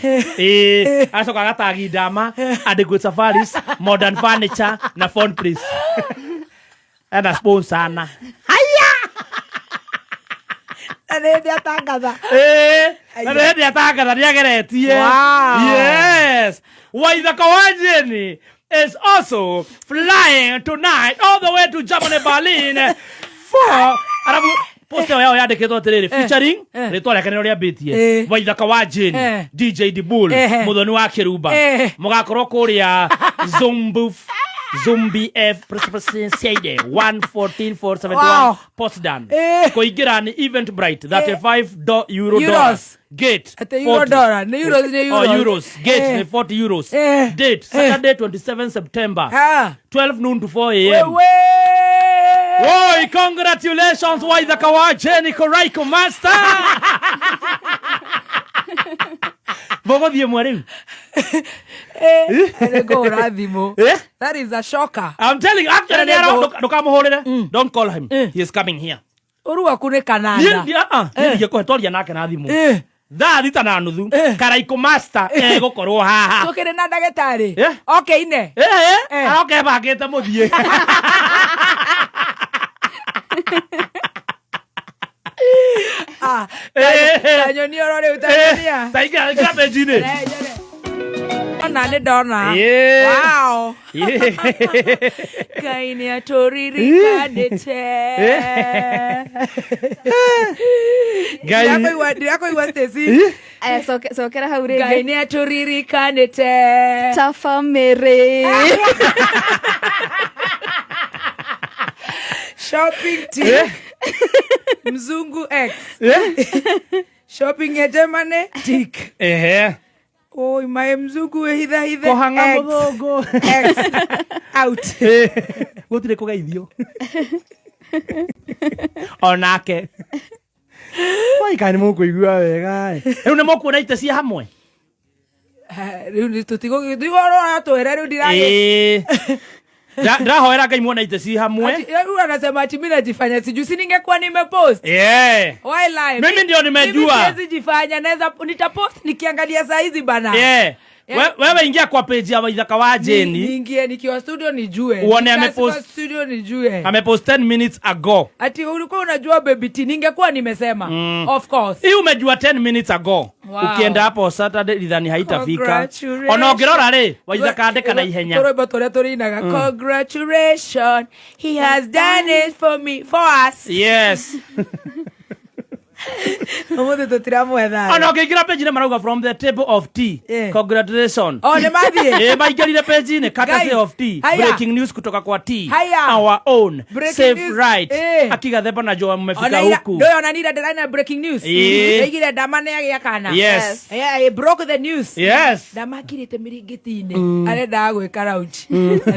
Acoka agatagi ndama Adequate Safaris, Modern Furniture na Phone Place ena sponsor na Na nĩ ndĩ atangatha. Na nĩ hĩndĩ atangatha nĩ ageretie. Wow. Yes, Waithaka wa Jeni is also flying tonight all the way to Germany, Berlin, for arabu post ĩyo yao yandĩkĩtwo atĩrĩrĩ, featuring rĩtwa rĩake nĩrĩo rĩambĩtie, Waithaka wa Jane, DJ Dibul, Muthoni wa Kĩrumba. Mũgakorwo kũrĩa Zumbuf Zumbi F Seide 114471, Potsdam. Kũingĩra nĩ Eventbrite, 35 euro Euros. dollars. Gate Ate euro 40. dollar, nĩ euros, nĩ Oh, euros. euros. Gate nĩ 40 euros. Date Saturday 27 September, 12 noon to 4 a.m. Wewe. Oi, congratulations Waithaka wa Jenny Koraiko Master. Mũgũthiĩ mwe rĩu. Nĩ ngũhũra thimũ. Eh? That is a shocker. I'm telling you, actually, Nĩ nĩ ngũ- ndũkamũhũrĩre. Don't call him. He is coming here. Ũru waku nĩ Niĩ kananda. niĩ ndingĩkũhe twaria nake na thimũ. Eh. 6:30 Eh. Karaikũ Master egũkorwo haha. Tũkĩrĩ na ndagĩtarĩ. Eh. Okay ine. Eh, Eh. aroka ebangĩte mũthiĩ. Ah, Eh. tanyonia oro rĩu tanyonia. Ta ingĩra ingĩra page-inĩ. Eh, nyone. Ona nĩ ndona. Yeah. Wow. Yeah. Ngai nĩ atũririkanĩte. Ngai. Ndirakũigua Stacy. Aya, cokera hau Ngai rĩngĩ. nĩ atũririkanĩte. Ta bamĩrĩ. Shopping tick. Mzungu X. Shopping ya Germany tick. Ehe. Oi, mae mzungu wĩhitha hithe. Kũhang'a X. mũthũngũ. X. Out. Gũtirĩ kũgeithio. Onake. Wai, kana nĩ mũkũigua wega ĩ. Rĩu nĩ mũkuona itĩ cia hamwe? Rĩu nĩ tũtigũratwĩra rĩu ndiragĩ. Ĩĩ. Ndĩrahoera Ngai muone itĩ ci hamwe. Rĩu anasema ati mimi najifanya sijui, si ningekuwa nimepost. Yeah. Why lie? Mimi ndio nimejua. Mimi siwezi jifanya, naweza nitapost nikiangalia saa hizi bana. Yeah. Yeah. Wewe ingia kwa page ya Waithaka wa Jane. Niingie nikiwa studio nijue. Uone Nikiwa amepost. studio nijue. Amepost 10 minutes ago. Ati ulikuwa unajua baby T, ningekuwa nimesema. Of course. Hii umejua 10 minutes ago. Wow. Ukienda hapo Saturday lidhani haitafika. Congratulations. Ona ũngĩrora rĩ, Waithaka andĩka na ihenya. Tũrwĩmbo tũrĩa tũrĩinaga. Congratulations, he has done it for me, for us. Yes. Ũmũthĩ tũtiramwetha. Ona ũngĩingĩra page nĩ marauga from the table of tea. Yeah. Congratulations. Oh, nĩ mathiĩ. Eh, maingĩrire page-inĩ courtesy Guys, of tea. haya. Breaking news kutoka kwa tea. Haya. Our own. Breaking Safe news. right. Eh. Akiga Themba na Joa mmefika Ona ira- huku. ndũĩ ona nira ndĩraina breaking news. Ĩĩ. Ndaigire Ndama nĩ agĩa kana. Yes. Yeah, he broke the news. Yes. Ndamakirĩte mĩringĩti-inĩ arendaga gwĩka round.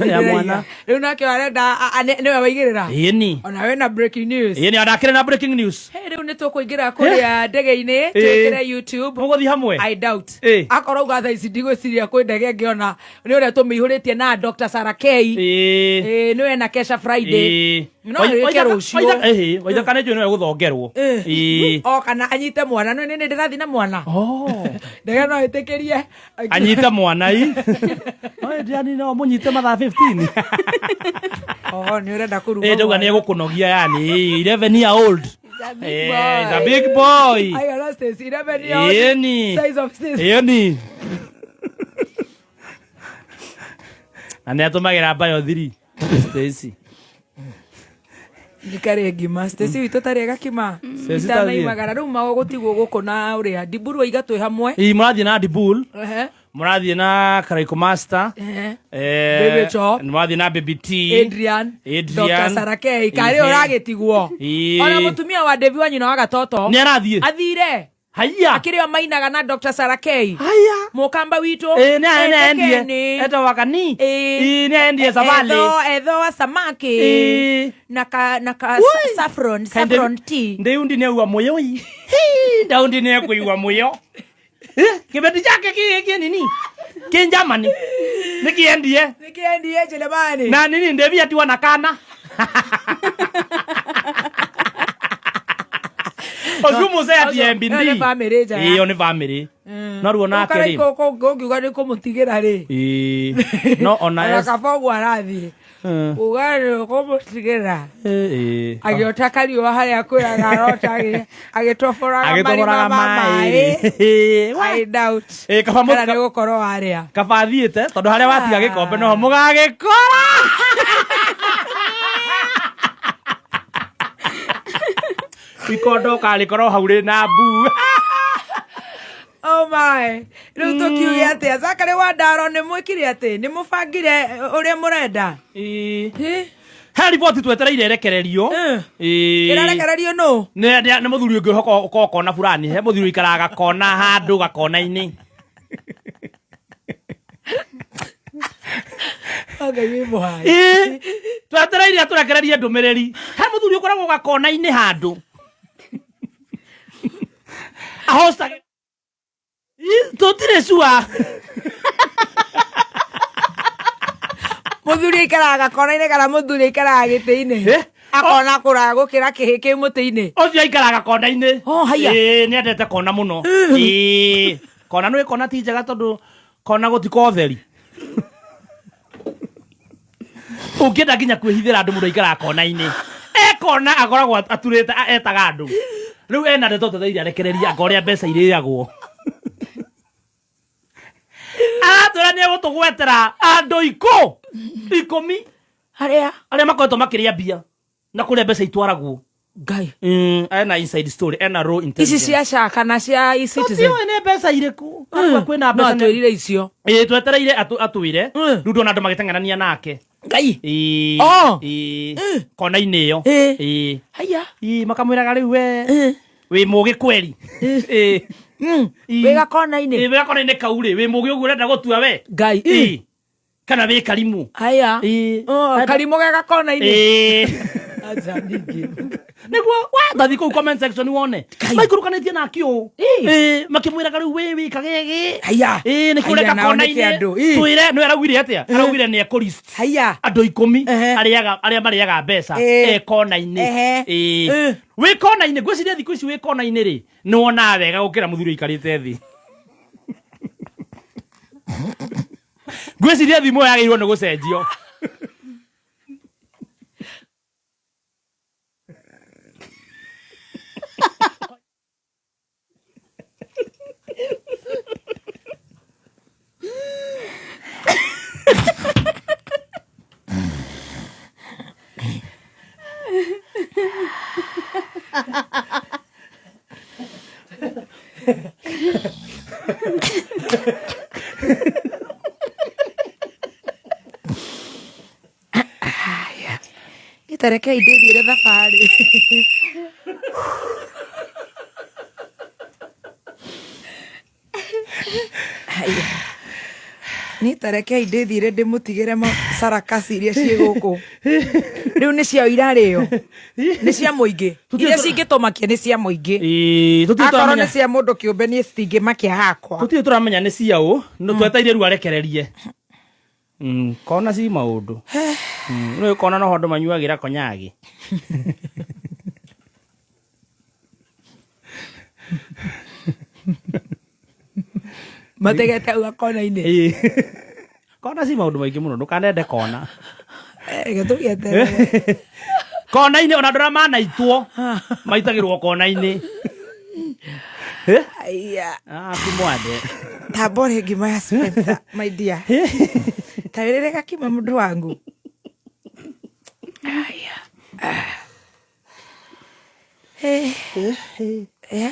Ya mwana. Rĩu nake arenda nĩwe waigĩrĩra. Ĩni. Ona wĩna breaking news. Ĩni onakĩrĩ na breaking news. Hey, rĩu nĩ tũkũingĩra kũrĩa ndege-inĩ twĩkĩre YouTube. Mũgũthiĩ hamwe. I doubt. Ĩ. Akorwo uga thaa ici ndigwĩciria kwĩ ndege ĩngĩ ona nĩ ũrĩa tũmĩihũrĩtie na Dr. Sarah K. Ĩĩ. Ĩ, nĩwe na Kesha Friday. Ĩĩ. No ĩke rũciũ. Waithaka nĩ njũĩ nĩwe gũthongerwo. Ĩĩ. O kana anyite mwana no nĩ ndĩrathiĩ na mwana. Oh. Ndege no ĩtĩkĩrie. Anyite mwana i. Oe ndiani no mũnyite mathaa 15. Oh, nĩ ũrenda kũruga. Eh, ndauga mwana. nĩ egũkũnogia yani 11 year old. He's a big Eh, boy. he's a big boy. I got Stacy, 11 year old. Ĩni. Size of Stacy. Ĩni. Na nĩ atũmagĩra mbayo thiri. Stacy. Nĩ ngima Stacy witũ tarĩ gakima. Stacy tarĩ. Itanaimagara rĩu magũtigwo gũkũ na ũrĩa Ndiburu aiga twĩ hamwe. Ĩ mũrathiĩ na Dibul, Ehe. mũrathiĩ na Karaikũ Master. Ehe. Eh, Baby Chop. mũrathiĩ na Baby T. Adrian, Adrian. Dr. Sarah K karĩ Ehe. ũragĩtigwo. Ĩĩ. Ona mũtumia wa Devi wa nyina wa Gatoto Nĩ arathiĩ. athire Haiya. akĩrĩ o mainaga na Dr. Sarah K Haiya. mũkamba witũ Ĩ nĩ aendie. Etĩkeni. Etagwo Kani. Ĩĩ. Ĩ nĩ aendie Savali. Etho wa samaki Ĩĩ. na ka na ka Ui. saffron Kaĩ saffron tea. Ndeundi nĩ aigua mũyo ĩ. Hii, Ndaundi nĩ ekũigua mũyo. Eh, Kĩbeti chake kĩ nini? Kĩ Germany. Nĩ kĩendie. Nikiendie Jeremani. Na nini ndevi atiwa na kana. Ũcio mũzee ati Ũcio- MBD. ĩyo nĩ bamĩrĩ njega. Ĩyo nĩ bamĩrĩ. No ruo nake rĩ. Ũngiuga nĩ kũmũtigĩra rĩ. Ĩĩ. No ona Ona es. kaba ũguo arathiĩ. Eh, Uga nĩ kũmũtigĩra. eh, eh. Agĩota kariũa harĩa kwĩraga arota agĩtoboraga marima Agĩtoboraga ma maĩ. maĩ. I doubt. Ĩ, kaba Kana nĩ gũkorwo warĩa. Kaba athiĩte tondũ harĩa watiga gĩkombe noho mũgagĩkora. Ikondo ũkarĩkora o hau rĩ na mbu. Oh my. Rĩu tũkiuge atĩa Zakary wa Ndaro nĩ mwĩkire atĩ nĩ mũbangire ũrĩa mũrenda. Ĩ. Ĩ? He riboti twetereire ĩrekererio. Eh. Ĩ. Ĩrarekererio nũ? Nĩ mũthuri ũngĩ ũkoragwo kona fulani he mũthuri ũikaraga gakona handũ gakona-inĩ. Ngai wĩ mũhai. Ĩ. Twetereire atũrekererie ndũmĩrĩri. He mũthuri ũkoragwo gakona-inĩ handũ. Ahostagĩra. Tũtirĩ cua. Mũthuri aikaraga gakona-inĩ kana mũthuri aikaraga gĩtĩ-inĩ? Eh? Akona kũraya gũkĩra kĩhĩ kĩ mũtĩ-inĩ. Ũcio aikaraga kona-inĩ. Oh, haiya. Ĩĩ, nĩ endete kona mũno. Ĩĩ, kona nĩ kona ti njega tondũ kona gũtiko ũtheri. Ũngĩenda nginya kwĩhithĩra andũ mũndũ aikaraga kona-inĩ. E kona akoragwo aturĩte etaga andũ. Rĩu ena ndeto tetheire arekereria anga ũrĩa mbeca irĩagwo. Aratwĩra nĩ egũtũgwetera andũ 10 Arĩa? Arĩa makoretwo makĩrĩa mbia na kũrĩa mbeca itwaragwo. Ngai. Ena inside story, ena raw Ici intelligence. cia SHA kana cia e-Citizen? Tũtiũĩ nĩ mbeca irĩkũ. Akua kwĩna No mbeca atwĩrire icio. Ĩĩ, twetereire atwĩre. Mm. Rĩu ndona andũ magĩteng'erania nake. Ngai. Ĩĩ, Oh. ĩĩ, kona-inĩ ĩyo. Ĩĩ. Ĩĩ. Haiya. Ĩĩ, makamwĩraga rĩu we Ĩĩ. wĩ mũgĩ kweri. Ĩĩ. Ĩĩ. Wĩ gakona-inĩ. Ĩĩ, wĩ gakona-inĩ kau rĩ, wĩ mũgĩ ũguo ũrenda gũtua we. Ngai. Ĩĩ. Kana wĩ karimũ. Haya. Ĩĩ. Oh, karimũ ge gakona-inĩ. Ĩĩ. Aca ningĩ. Nĩguo wathathi kũu comment section wone maikũrũkanĩtie nake ũũ. Ĩĩ. Ĩĩ, makĩmwĩraga rĩu wĩ wĩ kagege. Haya. Ĩĩ, nĩkĩo Haya, ũreka nao nĩkĩ kona-inĩ. andũ? Ĩĩ. Twĩre nĩwe araugire atĩa? Araugire nĩ ekũ-list Haya. andũ 10 Ehe. arĩa marĩaga mbeca Ĩĩ. e kona-inĩ. Ehe. Ĩĩ. Ĩĩ. Wĩ kona-inĩ, ngwĩciria thikũ ici wĩ kona-inĩ rĩ, nĩ wonaga wega gũkĩra mũthuri ũikarĩte thĩ. Ngwĩciria thimũ ĩyo yagĩrĩirwo nĩ gũcenjio. Gĩtarekei ndĩthiĩre thabarĩ. Haya. Niĩ tarekei ndĩthiĩre ndĩmũtigĩre sarakasi iria ciĩ gũkũ. Rĩu nĩ ciao irarĩo. Nĩ cia mũingĩ. Iria cingĩtũmakia nĩ cia mũingĩ. Ĩĩ, tũtirĩ Akorwo tũramenya nĩ cia mũndũ kĩũmbe niĩ citingĩmakia hakwa. Tũtirĩ tũramenya nĩ cia ũ, no twetereire rĩu arekererie. Kona ci maũndũ. Rĩu kona noho andũ manyuagĩra konyagi. Mategete hau gakona-inĩ. Ĩĩ. Kona ci maũndũ maingĩ mũno, ndũkanende kona. Reke tũgĩeterere. Kona-inĩ ona andũ arĩa manaitwo maitagĩrwo kona-inĩ. Aya. Ah, kumwande. Tamba ũrĩe ngima ya Spencer, my dear. Ta wĩrĩre gakima mũndũ wangu. Aya. Eh. Eh.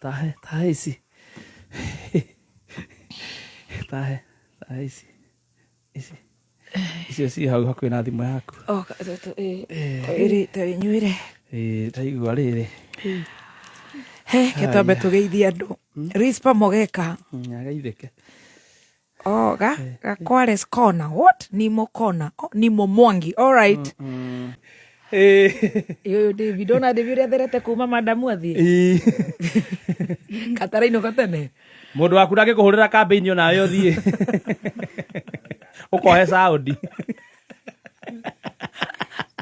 Tahe, tahe ici. Tahe, tahe ici. Ici. Icio ciĩ hau hakuhĩ na thimũ yaku. Oh, ta wĩnyuĩre. Ĩĩ, ndaigua rĩrĩ. He, ke twambe tũgeithie andũ. Rispa Mogeka. Ageithĩke. Oh, ga Gakwares corner. What? Nimo corner. Oh, Nimo Mwangi. All right. Ũyũ David, ona David ũrĩa atherete kuma madamu athiĩ. Katarainũka tene. Mũndũ waku ndangĩkũhũrĩra kambĩini onawe ũthiĩ. Ũkohe saũndi.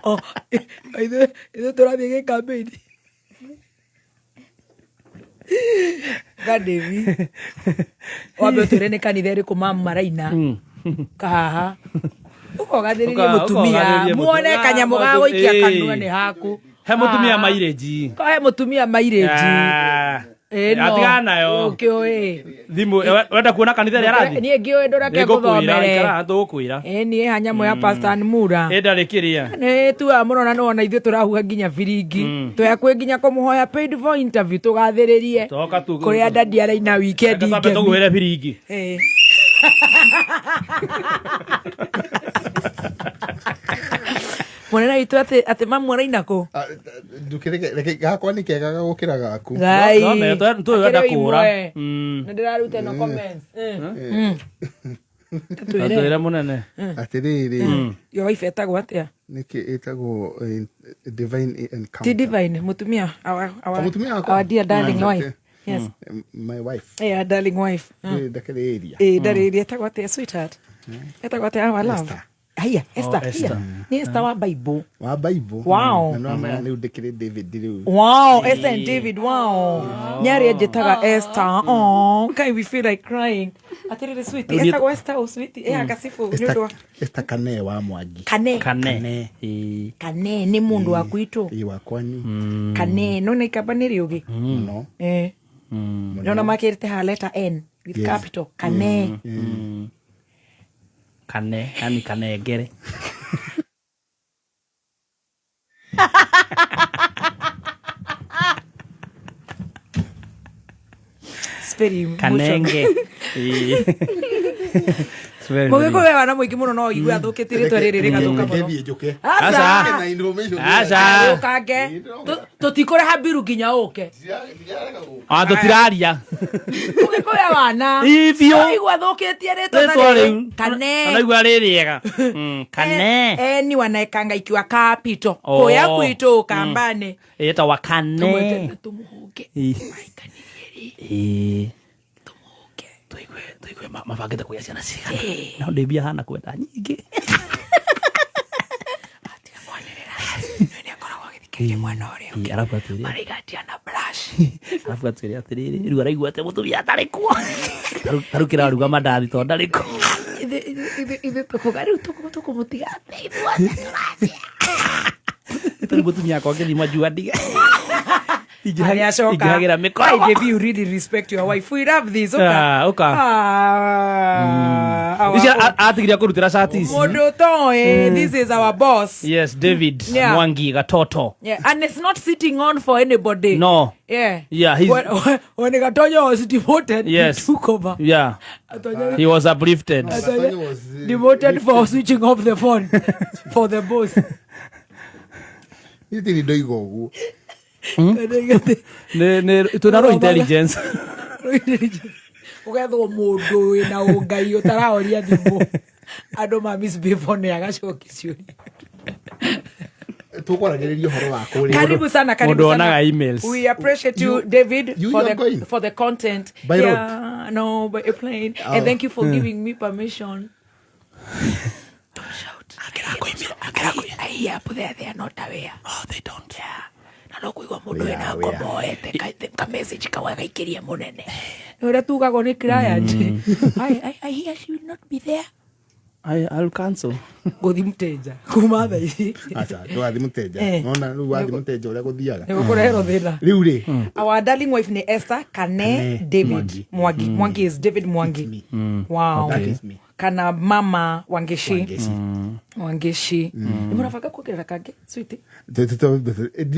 Oh, ithuĩ tũrathiĩ gĩ campaign. Ga David. Wambe ũtwĩre nĩ kanitha ĩrĩkũ mamu maraina. Kahaha. Ũkogathĩrĩrie mũtumia. Ũkogathĩrĩrie Muone mũtumia. kanyamũ ga gũikia Ĩĩ. kanua nĩ haku. He mũtumia Ah. mairĩnji. He mũtumia mairĩnji. Atigana nayo. Ũkĩũĩ. Thimũ, wenda kuona kanitha ĩrĩa arathiĩ? Niĩ ngĩũĩ ndũreke Nĩngũkwĩra, ngũthomere. ikara tũgũkwĩra. Ĩ niĩ ha nyamũ ya Pastor Mura. Ĩ ndarĩ kĩrĩa. Nĩ tuaga mũno na nĩwona ithuĩ tũrahuha nginya biringi. Twĩ nginya kũmũhoya paid for interview tũgathĩrĩrie. Toka tu. Kũrĩa dadi araina weekend Twambe ngemi. tũguhĩre biringi. Ĩ. Mũnene witũ atĩ mamu araina kũ? Ndũkĩreke reke gakwa nĩ kega gũkĩra gaku. Ngai. No, no, tũĩ wenda Akĩrĩ kũra. imwe. Nĩ ndĩraruta ĩno comments. Twĩre. Twĩre mũnene. Atĩrĩrĩ, Your wife etagwo atĩa? nĩkĩ ĩtagwo divine encounter. Ti divine, mũtumia. O mũtumia wakwa? Our dear darling wife. Yes. My wife. Yeah, darling wife. Ndakĩrĩ area. Ĩ ndarĩ ĩrĩa ĩtagwo atĩa, sweetheart? Ĩtagwo atĩa, our love? Esther. Haiya, Esther. Oh, Esther. Haiya. Nĩ Esther wa Bible. Wa Bible. Wow. Na no rĩu ndĩkĩrĩ David rĩu. Wow, Esther and David, wow. Nĩ arĩa njĩtaga Esther. Oh, kai we feel like crying. Atĩrĩrĩ sweetie, etagwo Esther o sweetie, ĩ gacibũ nĩ ũndũ wa Esther Kane wa Mwangi. Kane. Kane. Ĩĩ. Kane nĩ mũndũ wa gwitũ. Ĩ wa kwanyu. Kane, no nĩ ikamba nĩ rĩũgĩ. Mũno. Eh. Nona makĩrĩte ha letter N with Yes. capital. Kane. Kane, yani kanengere. It's very emotional. Kanenge. Ĩĩ. It's very, very- Mũgĩkũyũ e wana mũingĩ mũno no ũigue athũkĩtie rĩtwa rĩrĩ rĩgathũka Reke mũno. thiĩ njũke. Aca. Na information. Aca. Ũkange. Tũtikũrĩha mbiru nginya ũke. Ndirarega gũka. Ah, tũtiraria. Mũgĩkũyũ e wana. Ĩ, biũ. Ũigua athũkĩtie rĩtwa ta Rĩtwa rĩrĩ. rĩu. Kane. Anaigua rĩ rĩega. Kane. Eni wanaekanga ikiwa capital. Oh. Kũya gwitũ kambani. Ĩtagwa Kane. Tũmwetete tũmũhũnge. Ĩ. Maikanĩrie rĩ. Ĩ. Tũmũhũnge. Tũigue tũigue mabangĩte kũgĩa ciana cigana. No ndĩmbia hana kwenda nyingĩ. Atiga kwanĩrĩra. Nĩ akoragwo agĩthikĩrĩria mwena ũrĩa ũngĩ. Ĩ, arabu atwĩre Maraiga Diana Brush. arabu atwĩre atĩrĩrĩ rĩu araigua atĩ mũtumia atarĩ kuo. Tarĩu kĩraruga mandathi tondũ ndarĩ kuo. Ithuĩ tũkuga rĩu tũkũmũtiga atĩa ithuothe tũrathiĩ. Tarĩu mũtumia akwa ngĩthima njua ndige. Nĩacoka. Ingĩhagĩra mĩkorogo. Hi, Devi, you really respect your wife. We love this. Ũka. Ah, ũka. Ah, our Ici atigire kũrutĩra cati ici. Mũndũ ũtoĩ, this is our boss. Yes, David Yeah. Mwangi Gatoto. Yeah, and it's not sitting on for anybody. No. Yeah. Yeah, he's- When Gatonya was demoted, Yes. he took over. Yeah. Gatonya He was uplifted. Gatonya was, demoted for switching off the phone for the boss. Niĩ ndirĩ ndoiga ũguo. Nĩ nĩ twĩna raw intelligence. Ũgethwo mũndũ wĩna ũngai ũtarahoria thimũ andũ ma misbehave nĩ agacokia ciũria. Tũkwaragĩrĩria ũhoro wa kũrĩa. Karibu sana, karibu Mũndũ sana. wonaga emails. We appreciate you, David, you for are the going? for the content. By road? Yeah, no, by airplane. And thank you for giving me permission. Don't shout. I hear up there they are not aware. Oh, they don't. Yeah. Na no kuigua mũndũ We wĩna are, we are. ngoma oete ka message kawa gaikĩria mũnene. Nĩ ũrĩa tugagwo nĩ client. I hear she will not be there. I'll cancel. Gũthi mteja kuma thaa ici. Aca, ndũgathiĩ mũteja. Eh. Nona rĩu wathiĩ mũteja ũrĩa gũthiaga. Nĩ gũkũreherwo thĩna. Rĩu rĩ, Our darling wife ni Esther Kane, Kane David Mwangi. Mwangi. Mwangi is David Mwangi. me. Wow. That is me. Kana mama Wangeshi. Wangeshi. Wangeshi. Nĩ mũrabanga kuongerera kangĩ sweetie?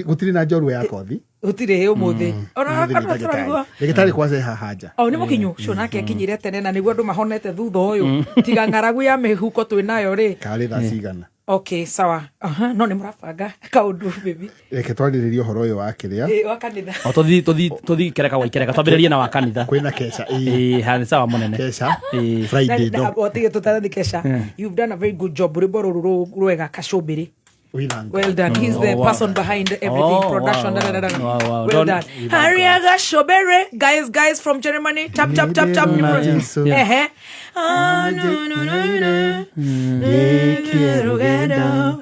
Gũtirĩ na njorua ya kothi. Gũtirĩ ũmũthĩ. Ona Ũmũthĩ nĩ ona tũraigua. ndagĩtarĩ. Ndagĩtarĩ kwaca e haha nja. O nĩ mũkinyu ũcio nake akinyire tene na nĩguo andũ mahonete thutha ũyũ tiga ng'aragu ya mĩhuko twĩ nayo rĩ. Karĩ thaa cigana. Okay, sawa. Aha, no nĩ mũrabanga kaũndũ baby. Reke twarĩrĩrie ũhoro ũyũ wa kĩrĩa. Ĩ, wa kanitha. O tũthi tũthi tũthi kereka gwa ikereka twambĩrĩrie na wa kanitha. Kwĩna kesha. Ĩĩ. Ĩĩ, ha nĩ sawa mũnene. Kesha. Ĩĩ. Friday no. Otige tũtarathi kesha. You've done a very good job. Rwĩmbo rũrũ rwega kacũmbĩrĩ. We thank Well done. He's the Oh, wow. person behind everything, Oh, production. wow, Da, da, da, da. wow, wow. Well Don't- done. Hariaga Shobere. Guys, guys from Germany. Tap, tap, tap, tap. Jesu. Ehe. Ah, no, no, no, no. Ndekie rugendo,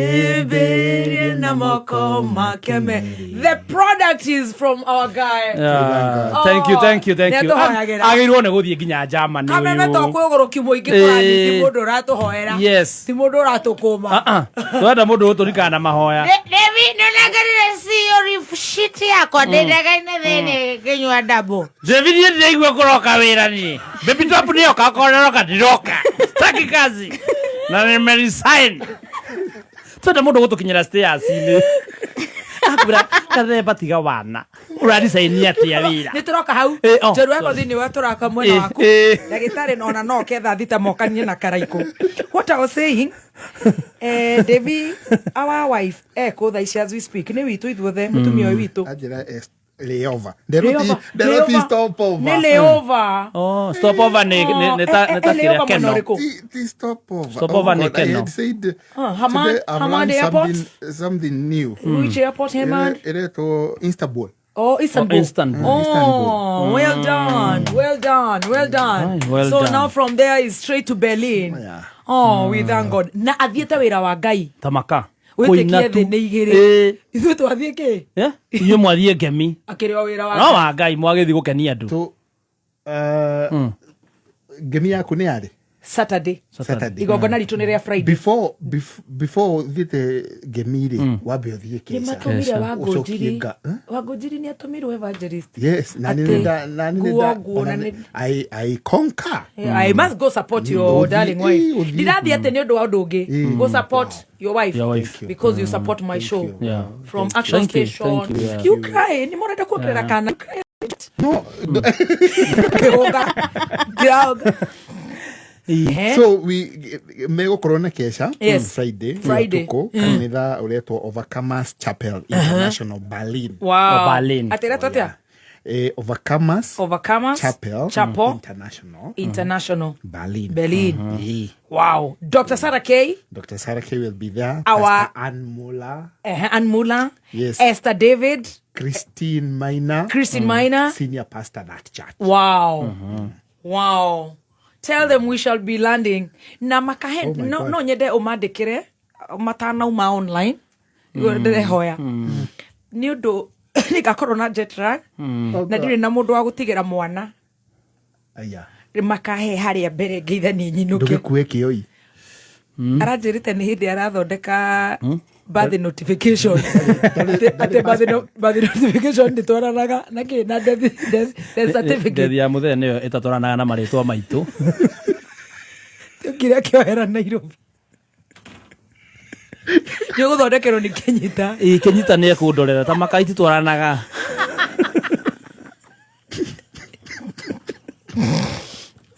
Ajeberie na moko makeme. The product is from our guy. Yeah. Thank you, thank you, thank you. Nĩatũhoyagĩra. Agĩrĩirwo nĩ gũthiĩ nginya Germany Kameme ũyũ. to kwĩ ũgũrũki mũingĩ kũrathiĩ, ti Eh. mũndũ ũratũhoera. Yes. Ti mũndũ ũratũkũma. Ah, ah. Tũrenda mũndũ ũtũrikana na mahoya. Devi, nĩũnengerire CEO shit yakwa ndĩndegaine thĩinĩ ngĩnyua ndabũ. David niĩ ndĩraigua kũroka wĩra niĩ. Baby top nĩoka okorwo nĩroka ndiroka. Sitaki kazi. Na nimeresign. Twenda mũndũ gũtũkinyĩra stairs-inĩ. Akwĩra kathemba tiga wana. Ũraresign atĩa wĩra? Nĩ tũroka hau. Eh, oh, Njeru yako thĩinĩ wa tũraka mwena Eh, waku. eh. Ndagĩtarĩ ona no oke thaa thita mokanie na karaikũ. What I was saying, Devi, our wife ekũ thaa ici as we speak, nĩ witũ ithuothe, mũtumia ũyũ witũ. Anjĩra layover. Layover. Nderwo ti Layover. stop over. Nĩ layover. Oh, stop over nĩ ta Eh, nĩ ta eh, layover kĩrĩa mwena Keno. ũrĩkũ? Ti stop over. Stop over Oh nĩ God, I Keno. had said Ah, Hamad- today I've Hamad learned Airport? something new. Which airport, Hamad? Ĩretwo Istanbul. Oh, Istanbul. Oh, Istanbul. Oh, well done. Well done. Well done. Aye, well So done. now from there is straight to Berlin. Yeah. Oh, we thank God. Na athiĩte wĩra wa Ngai. Tamaka. Wĩtĩkie thĩ nĩ igĩrĩ. Ĩĩ. Ithuĩ twathiĩ kĩ? Eh? Inyuĩ mwathiĩ ngemi. Akĩrĩ o wĩra wa No Ngai. wa Ngai mwagĩthiĩ gũkenia andũ. To ngemi yaku nĩ yarĩ Saturday. Saturday. Igongona ritũ nĩ rĩa Friday. Before before ũthiĩte ngemi rĩ, wambe ũthiĩ Nĩ keca. matũmire Kesha. Wangũnjiri. Ũcokie eh? Wangũnjiri nĩ atũmirwo evangelist. Yes, na nĩ Atĩ nda na nĩ nguo nda nguo ona na nĩ- nĩ- I conquer. Yeah, I must go support your Ũthiĩ- darling wife. ĩĩ, ũthiĩ. Ndirathiĩ atĩ nĩ ũndũ wa ũndũ ũngĩ. Go support your wife. Your wife. Because you support my show. you. Yeah. From Action Thank you, Station. thank you, yeah. You cry. Nĩ mũrenda kuongerera kana. You cry. No, Ngĩhũga. Ngĩrahũga. Eh? so we megũkorwo na kesha Yes. Friday Friday. ũtukũ kanitha ũretwo Overcomers Chapel International Berlin. Wow. O Berlin. Atĩ ĩretwo atĩa? Overcomers Overcomers Chapel Chapel International International Berlin. Berlin. Ĩĩ. Wow. Dr. Sarah K. Dr. Sarah K will be there. Our- Pastor Ann Muller, Ann Muller. Yes. Esther David. Christine Miner, Christine Miner. senior pastor that church. Wow. Wow. Tell them we shall be landing. Na makahe Oh my no God. no nyende umandikire matanauma online. Mm. Ndirehoya. Nĩ ũndũ nĩngakorwo na jet lag na ndirĩ na mũndũ wa gũtigĩra mwana Aya. makahe harĩa mbere ngeithanie nyinũke. Ndũgĩkue kĩoi. Aranjĩrĩte nĩ hĩndĩ arathondeka birth notification atĩ birth notification ndĩtwaranaga na kĩ na death certificate. Ndethi ya mũthee nĩyo ĩtatwaranaga na marĩtwa maitũ. Kĩrĩa kĩohera Nairobi nĩ ũgũthondekerwo nĩ Kenyita. Ĩĩ Kenyita nĩ ekũndorera tamaka ititwaranaga.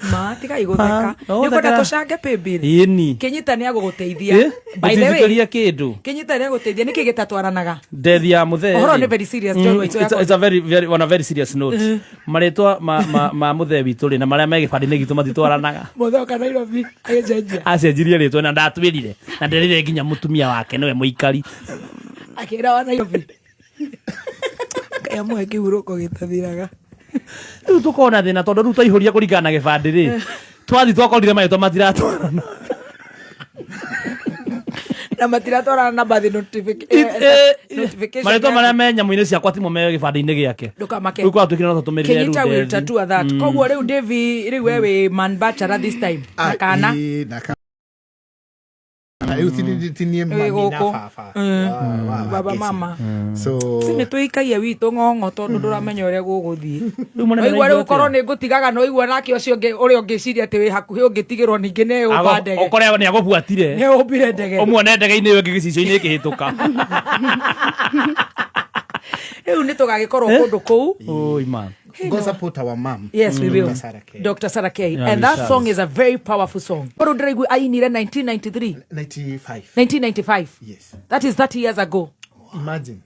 Ma tigai gũtheka. Ah, no Nĩ ũkwenda gũthekera. tũcange paybill. Ĩni. Kenyita nĩ agũgũteithia. Ĩ? By the way, Gũtinjikĩria kĩndũ. Kenyita nĩ agũteithia. Nĩkĩ gĩtatwaranaga? Ndethi ya mũthee Ũhoro rĩ. nĩ very serious, John Waitũ yakwa. It's a very, very, on a very serious note. Marĩtwa ma mũthee witũ rĩ na marĩa me gĩbandĩ-inĩ gitũ matitwaranaga. Mũthee oka Nairobi agĩcenjia. Acenjirie rĩtwa na ndatwĩrire na nderire nginya mũtumia wake nĩwe mũikari. Akĩra wa Nairobi. Ngai amũhe kĩhurũko gĩtathiraga. Rĩu tũkona thĩna tondũ rĩu twaihũria kũringana na gĩbandĩ rĩ twathi twakorire marĩtwa matiratwarana. Na matiratwarana na birth notification. Marĩtwa marĩa me nyamũ-inĩ ciakwa timo me gĩbandĩ-inĩ gĩake. Ndũkamake. Rĩu kwatwĩkire no tũtũmĩrire rĩu Kenyita will ndethi. tattoo that. Koguo rĩu Davy rĩu we wĩ man bachelor this time. Na kana. Ĩĩ, na kana. Rĩu ti niĩ Wĩ mami na gũkũ. baba. Wa Baba Kesi. mama. So Si nĩ tũikagia witũ ng'ong'o tondũ ndũramenya ũrĩa gũgũthiĩ. Rĩu mũnene Waigua rĩu nĩaigua korwo atĩa? nĩ ngũtigaga no igua nake ũcio ũngĩ ũrĩa ũngĩciria atĩ wĩ hakuhĩ ũngĩtigĩrwo ningĩ nĩ ũmba ndege. Ũkore nĩ agũbuatire. Nĩ ũmbire ndege. Ũmuone ndege-inĩ ĩyo ĩngĩ gĩcicio-inĩ ĩkĩhĩtũka. Rĩu nĩ tũgagĩkorwo kũndũ kũu. Oi man. go support our mom. Yes, we will. Dr. Sarah K. Dr. Sarah K. Yeah, And we that shall. song is a very powerful song. Korwo ndĩraigua ainire 1993. 95. 1995. Yes. That is 30 years ago. Imagine.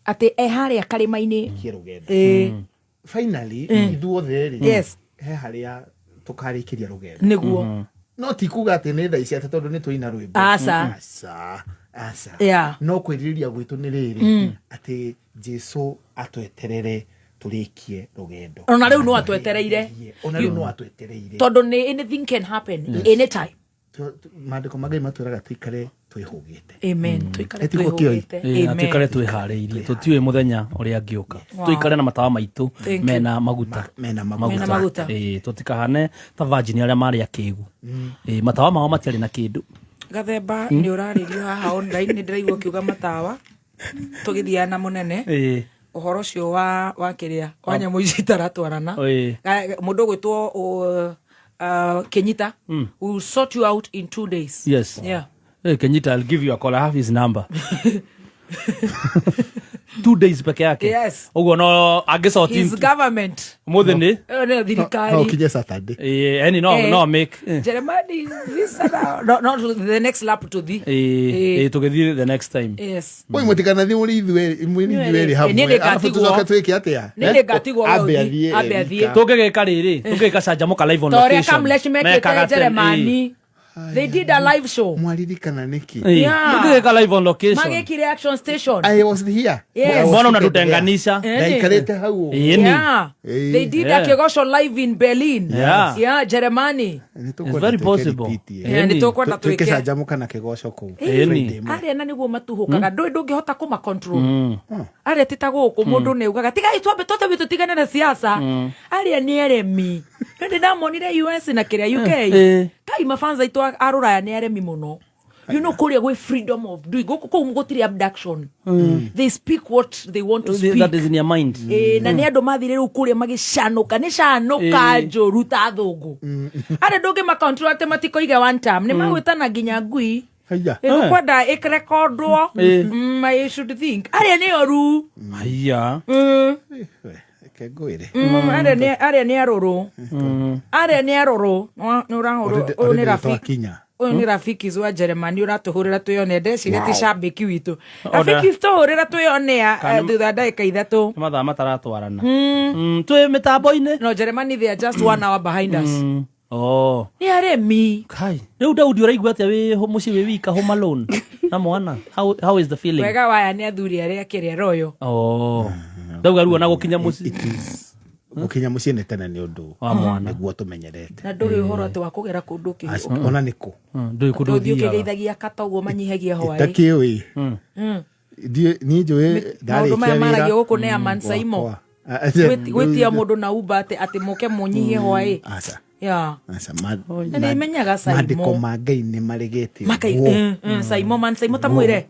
Atĩ e harĩa karĩma-inĩ. Kĩrũgendo. Ĩĩ. Finally, ithuothe rĩ. Yes. He harĩa tũkarĩkĩria rũgendo. Nĩguo. No ti kuga atĩ nĩ thaa ici atĩ tondũ nĩ tũina rwĩmbo. Aca. Aca. Aca. Yeah. No kwĩrirĩria gwitũ nĩ rĩrĩ atĩ Jesu atweterere tũrĩkie rũgendo. Ona rĩu no atwetereire. Ona rĩu no atwetereire. Tondũ nĩ anything can happen anytime. Maandĩko ma Ngai matwĩraga tũikare twĩhũgĩte. Amen. Tũikare Etiguo kĩoi. twĩhũgĩte. Ĩĩ, na Amen. tuikare twĩharĩirie tũtiũĩ mũthenya ũrĩa angĩũka tuikare na matawa maitũ Thank you. mena maguta Mena Mena maguta. Ĩĩ, tũtikahane ta virgin arĩa marĩ akĩgu. Ĩĩ, matawa mao matiarĩ na kĩndũ. Gathemba nĩ ũrarĩrio haha online nĩ ndĩraigua ũkiuga matawa tũgĩthiaga na mũnene Ĩĩ. ũhoro ũcio wa kĩrĩa wa nyamũ ici itaratwarana. Ĩĩ. Mũndũ ũgwĩtwo Kenyita we will sort you out in 2 days. Yes. Yeah. Hey, Kenyita, I'll give you a call. I have his number. 2 days peke yake. Yes. Ũguo no angĩcoti His government. ũmũthĩ nĩ Ĩyo nĩyo No thirikari. ũkinye Saturday. Ĩĩ, any no no make Jeremani visa no, no, the next lap to thee. Ĩĩ, tũgĩthiĩ the next time. Yes. Oi mũtikanathiĩ mũrĩ ithuerĩ Niĩ hamwe nĩngatigwo. arabu tũcoke twĩke atĩa? Niĩ nĩngatigwo we Ambe ũthiĩ, athiĩ ambe e athiĩ. wika. Tũngĩgĩka rĩrĩ, tũngĩgĩka canjamũka live on Ta ũrĩa location. Kamlesh mekĩte Mekaga Jeremani. They did a live show. Mwaririkana nĩkĩ? Yeah. Tũgĩka live on location. Magĩkire Action Station. I was here. Yes. I was Mbona seated unatutenganisha? there. Ndaikarĩte hau ũguo. Ĩni. Yeah. They did Yeah. a Kĩgoco live in Berlin. Yeah. Yeah, Germany. Nĩ It's tũkwenda very twĩke possible. repeat, eh. Yeah, nĩ tũkwenda Twĩke twĩke. canjamũka na kĩgoco kũu. Ĩni. Friday ĩmwe. Arĩa na nĩguo matuhũkaga ndũĩ ndũngĩhota kũma control arĩa ti ta gũkũ mũndũ nĩ augaga tigai twambe twambe tũtigane na siasa arĩa nĩ aremi nĩ ndĩ ndamonire US na kĩrĩa UK Eh. kai mafanza aitũ a rũraya nĩ aremi mũno you know kũrĩa gwĩ freedom of doing gũkũ kũu gũtirĩ abduction they speak what they want to speak That is in your mind. Ĩĩ, na nä andå mathire rä u kå rä a magä canå nä canå ka njå ru ta thå ngå arä ndå ngä makontrol atä matikoige one term nä magwä tana nginya ngui Haiya. ä kwenda ä rekondwo I should think arä a nä oru Haiya. Eh, Reke ngwĩre. arä a nä arå rå arä a nä arå rå nä å rahå Already- rwo å nä already rafiki twakinya. ũyũ nä rafikis wa Jeremani å ratå hå rä ra twä one ndeciria ti cambĩki witũ Order. rafikis tå hå rä ra twä onea thutha wa ndagä ka ithatå Nĩ mathaa mataratwarana. Twĩ mĩtambo-inĩ. no Germany they are just one hour behind us Oh. nä aremi Kai. Rĩu Daudi ũraigua atĩa wĩ mũciĩ wĩ wika home alone na mwana? How is the feeling? wega waya nä athuri arä a kä rä a royo Oh. Ndauga ruo na gũkinya mũciĩ. It is- gũkinya mũciĩ nĩ tene nĩ ũndũ Wa mwana. nĩguo tũmenyerete. na ndå rä å horo atä wa kå gera kå ndå kä Ona nĩ kũ? Ndũĩ kũndũ å thiä å kä ũthiaga. geithagia kata å guo manyihagia hwaä Itakĩũĩ. Niĩ njũĩ maå ndå maya ndarĩkia maragio wĩra gå kå nä aman saimo gwakwa. gwä tia må ndå na uba atä må ke må nyihie hwaä Aca. ya Aca, Na nĩ menyaga Saimo. maandĩko ma Ngai nĩ maregete Makai- ũguo. Saimo man saimo ta mwä re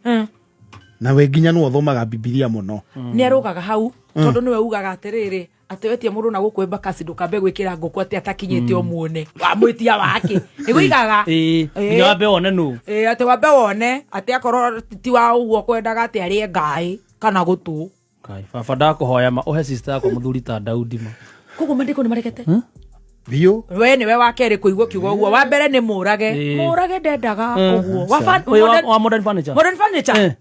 na we nginya nĩwe ũthomaga bibilia mũno nä arå gaga hau tondå nä we ugaga atä rä rä atä wetia må ndå na gå kwä mbakasi ndå kambe gwä kä ra ngå kå atä atakinyä te å muone wamwä tia wake nä gå igaga Ĩĩ. Nginya wambe wone nũ. Ĩĩ, atĩ wambe wone atĩ akorwo ti wa ũguo kwendaga atĩ arĩe ngaĩ kana gũtũ Kai, baba ndakũhoya ma ũhe sister yakwa mũthuri ta Daudi ma. koguo mandĩko nĩ maregete biũ we nĩwe wa kerĩ kũigua kiugo ũguo wa mbere nĩ mũrage Ĩĩ. mũrage ndendaga ũguo Wa Ũyũ modern- wa modern furniture. modern furniture Eh.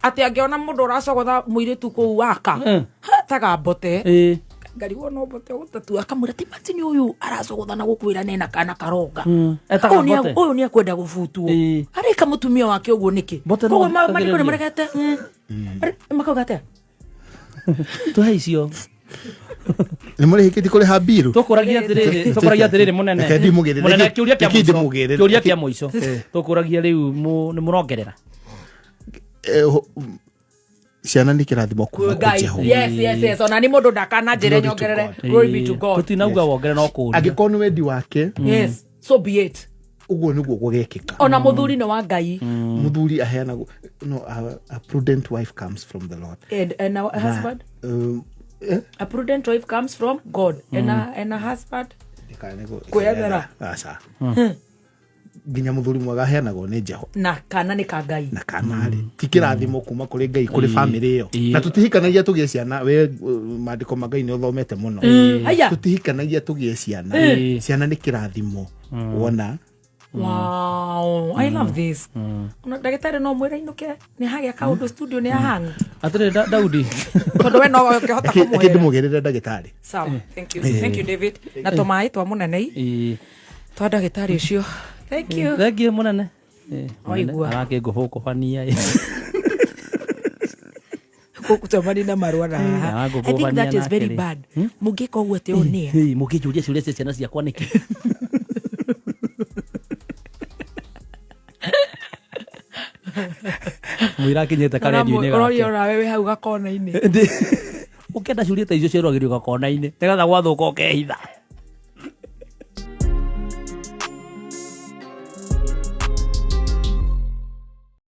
atĩ angĩona mũndũ ũracogotha mũirĩtu kũu waka Eh. taga mbote Ĩĩ. ngarigwo no mbote gũtatu akamwĩra ti matini ũyũ aracogotha na gũkwĩra nena kana karonga Etaga Ũyũ mbote. ũyũ nĩ akwenda gũbutwo Ĩĩ. arĩka mũtumia wake ũguo nĩkĩ Mbote no koguo mandĩko nĩ akagĩrĩria. maregete makauga atĩa Tũhe icio. nĩ mũrĩhĩkĩtie kũrĩha mbiru Tũkũragia atĩrĩrĩ, tũkũragia atĩrĩrĩ mũnene. Reke ndimũgĩrĩre. Mũnene kĩũria kĩa Reke mũico. ndimũgĩrĩre. Kĩũria kĩa mũico. Tũkũragia rĩu nĩ mũrongerera. Eh, ciana nĩ kĩrathimo kuma kwĩ Ngai. Jehova Yes, yes, yes. Ona nĩ mũndũ ndakana njĩre Glory to nyongerere. God. Glory be to God. Tũtinauga wongerere no kũũria. angĩkorwo nĩ wendi wake Yes. So be it. ũguo nĩguo gũgekĩka Ona mũthuri nĩ wa Ngai. mũthuri aheanagwo no a prudent wife comes from the Lord And a husband. Eh? A prudent wife comes from God. And a husband. Kwĩyethera. Aca. nginya mũthuri mwega aheanagwo nĩ Jehova Na kana nĩ ka Ngai. na kana rĩ ti kĩrathimo kuma kũrĩ ngai kũrĩ bamĩrĩ ĩyo Ĩĩ. na tũtihikanagia tũgĩe ciana we maandĩko ma ngai nĩ ũthomete mũno Haya. tũtihikanagia tũgĩe ciana Ĩĩ. ciana nĩ kĩrathimo wona Wow, I love this. Ona ndagĩtarĩ no mwĩre inũke nĩ hagĩa kaũndũ studio nĩ ahang. Atĩrĩrĩ Daudi. Tondũ we no ũngĩhota reke kũmũhe. ndĩmũgĩrĩre ndagĩtarĩ Sawa. Thank you. Thank you David. Na tũmaĩ twa mũnene Ĩĩ. twa ndagĩtarĩ ũcio. Thank you. Thank you mũnene. Ĩĩ, mũnene, Waigua. arakĩngũbũkũbania ĩ. Gũcemania na marũa na haha. I think that is very bad. Mũngĩka ũguo atĩ ũyũ nĩ Ĩĩ, mũngĩnjũria ciũria cia ciana ciakwa nĩkĩ? Mũira akinyĩte karendio-inĩ Ũroria gake. onawe wĩ hau gakona-inĩ. Ũkĩenda ciũria ta icio cioragĩrio gakona-inĩ nĩgetha gwathũka ũkehitha.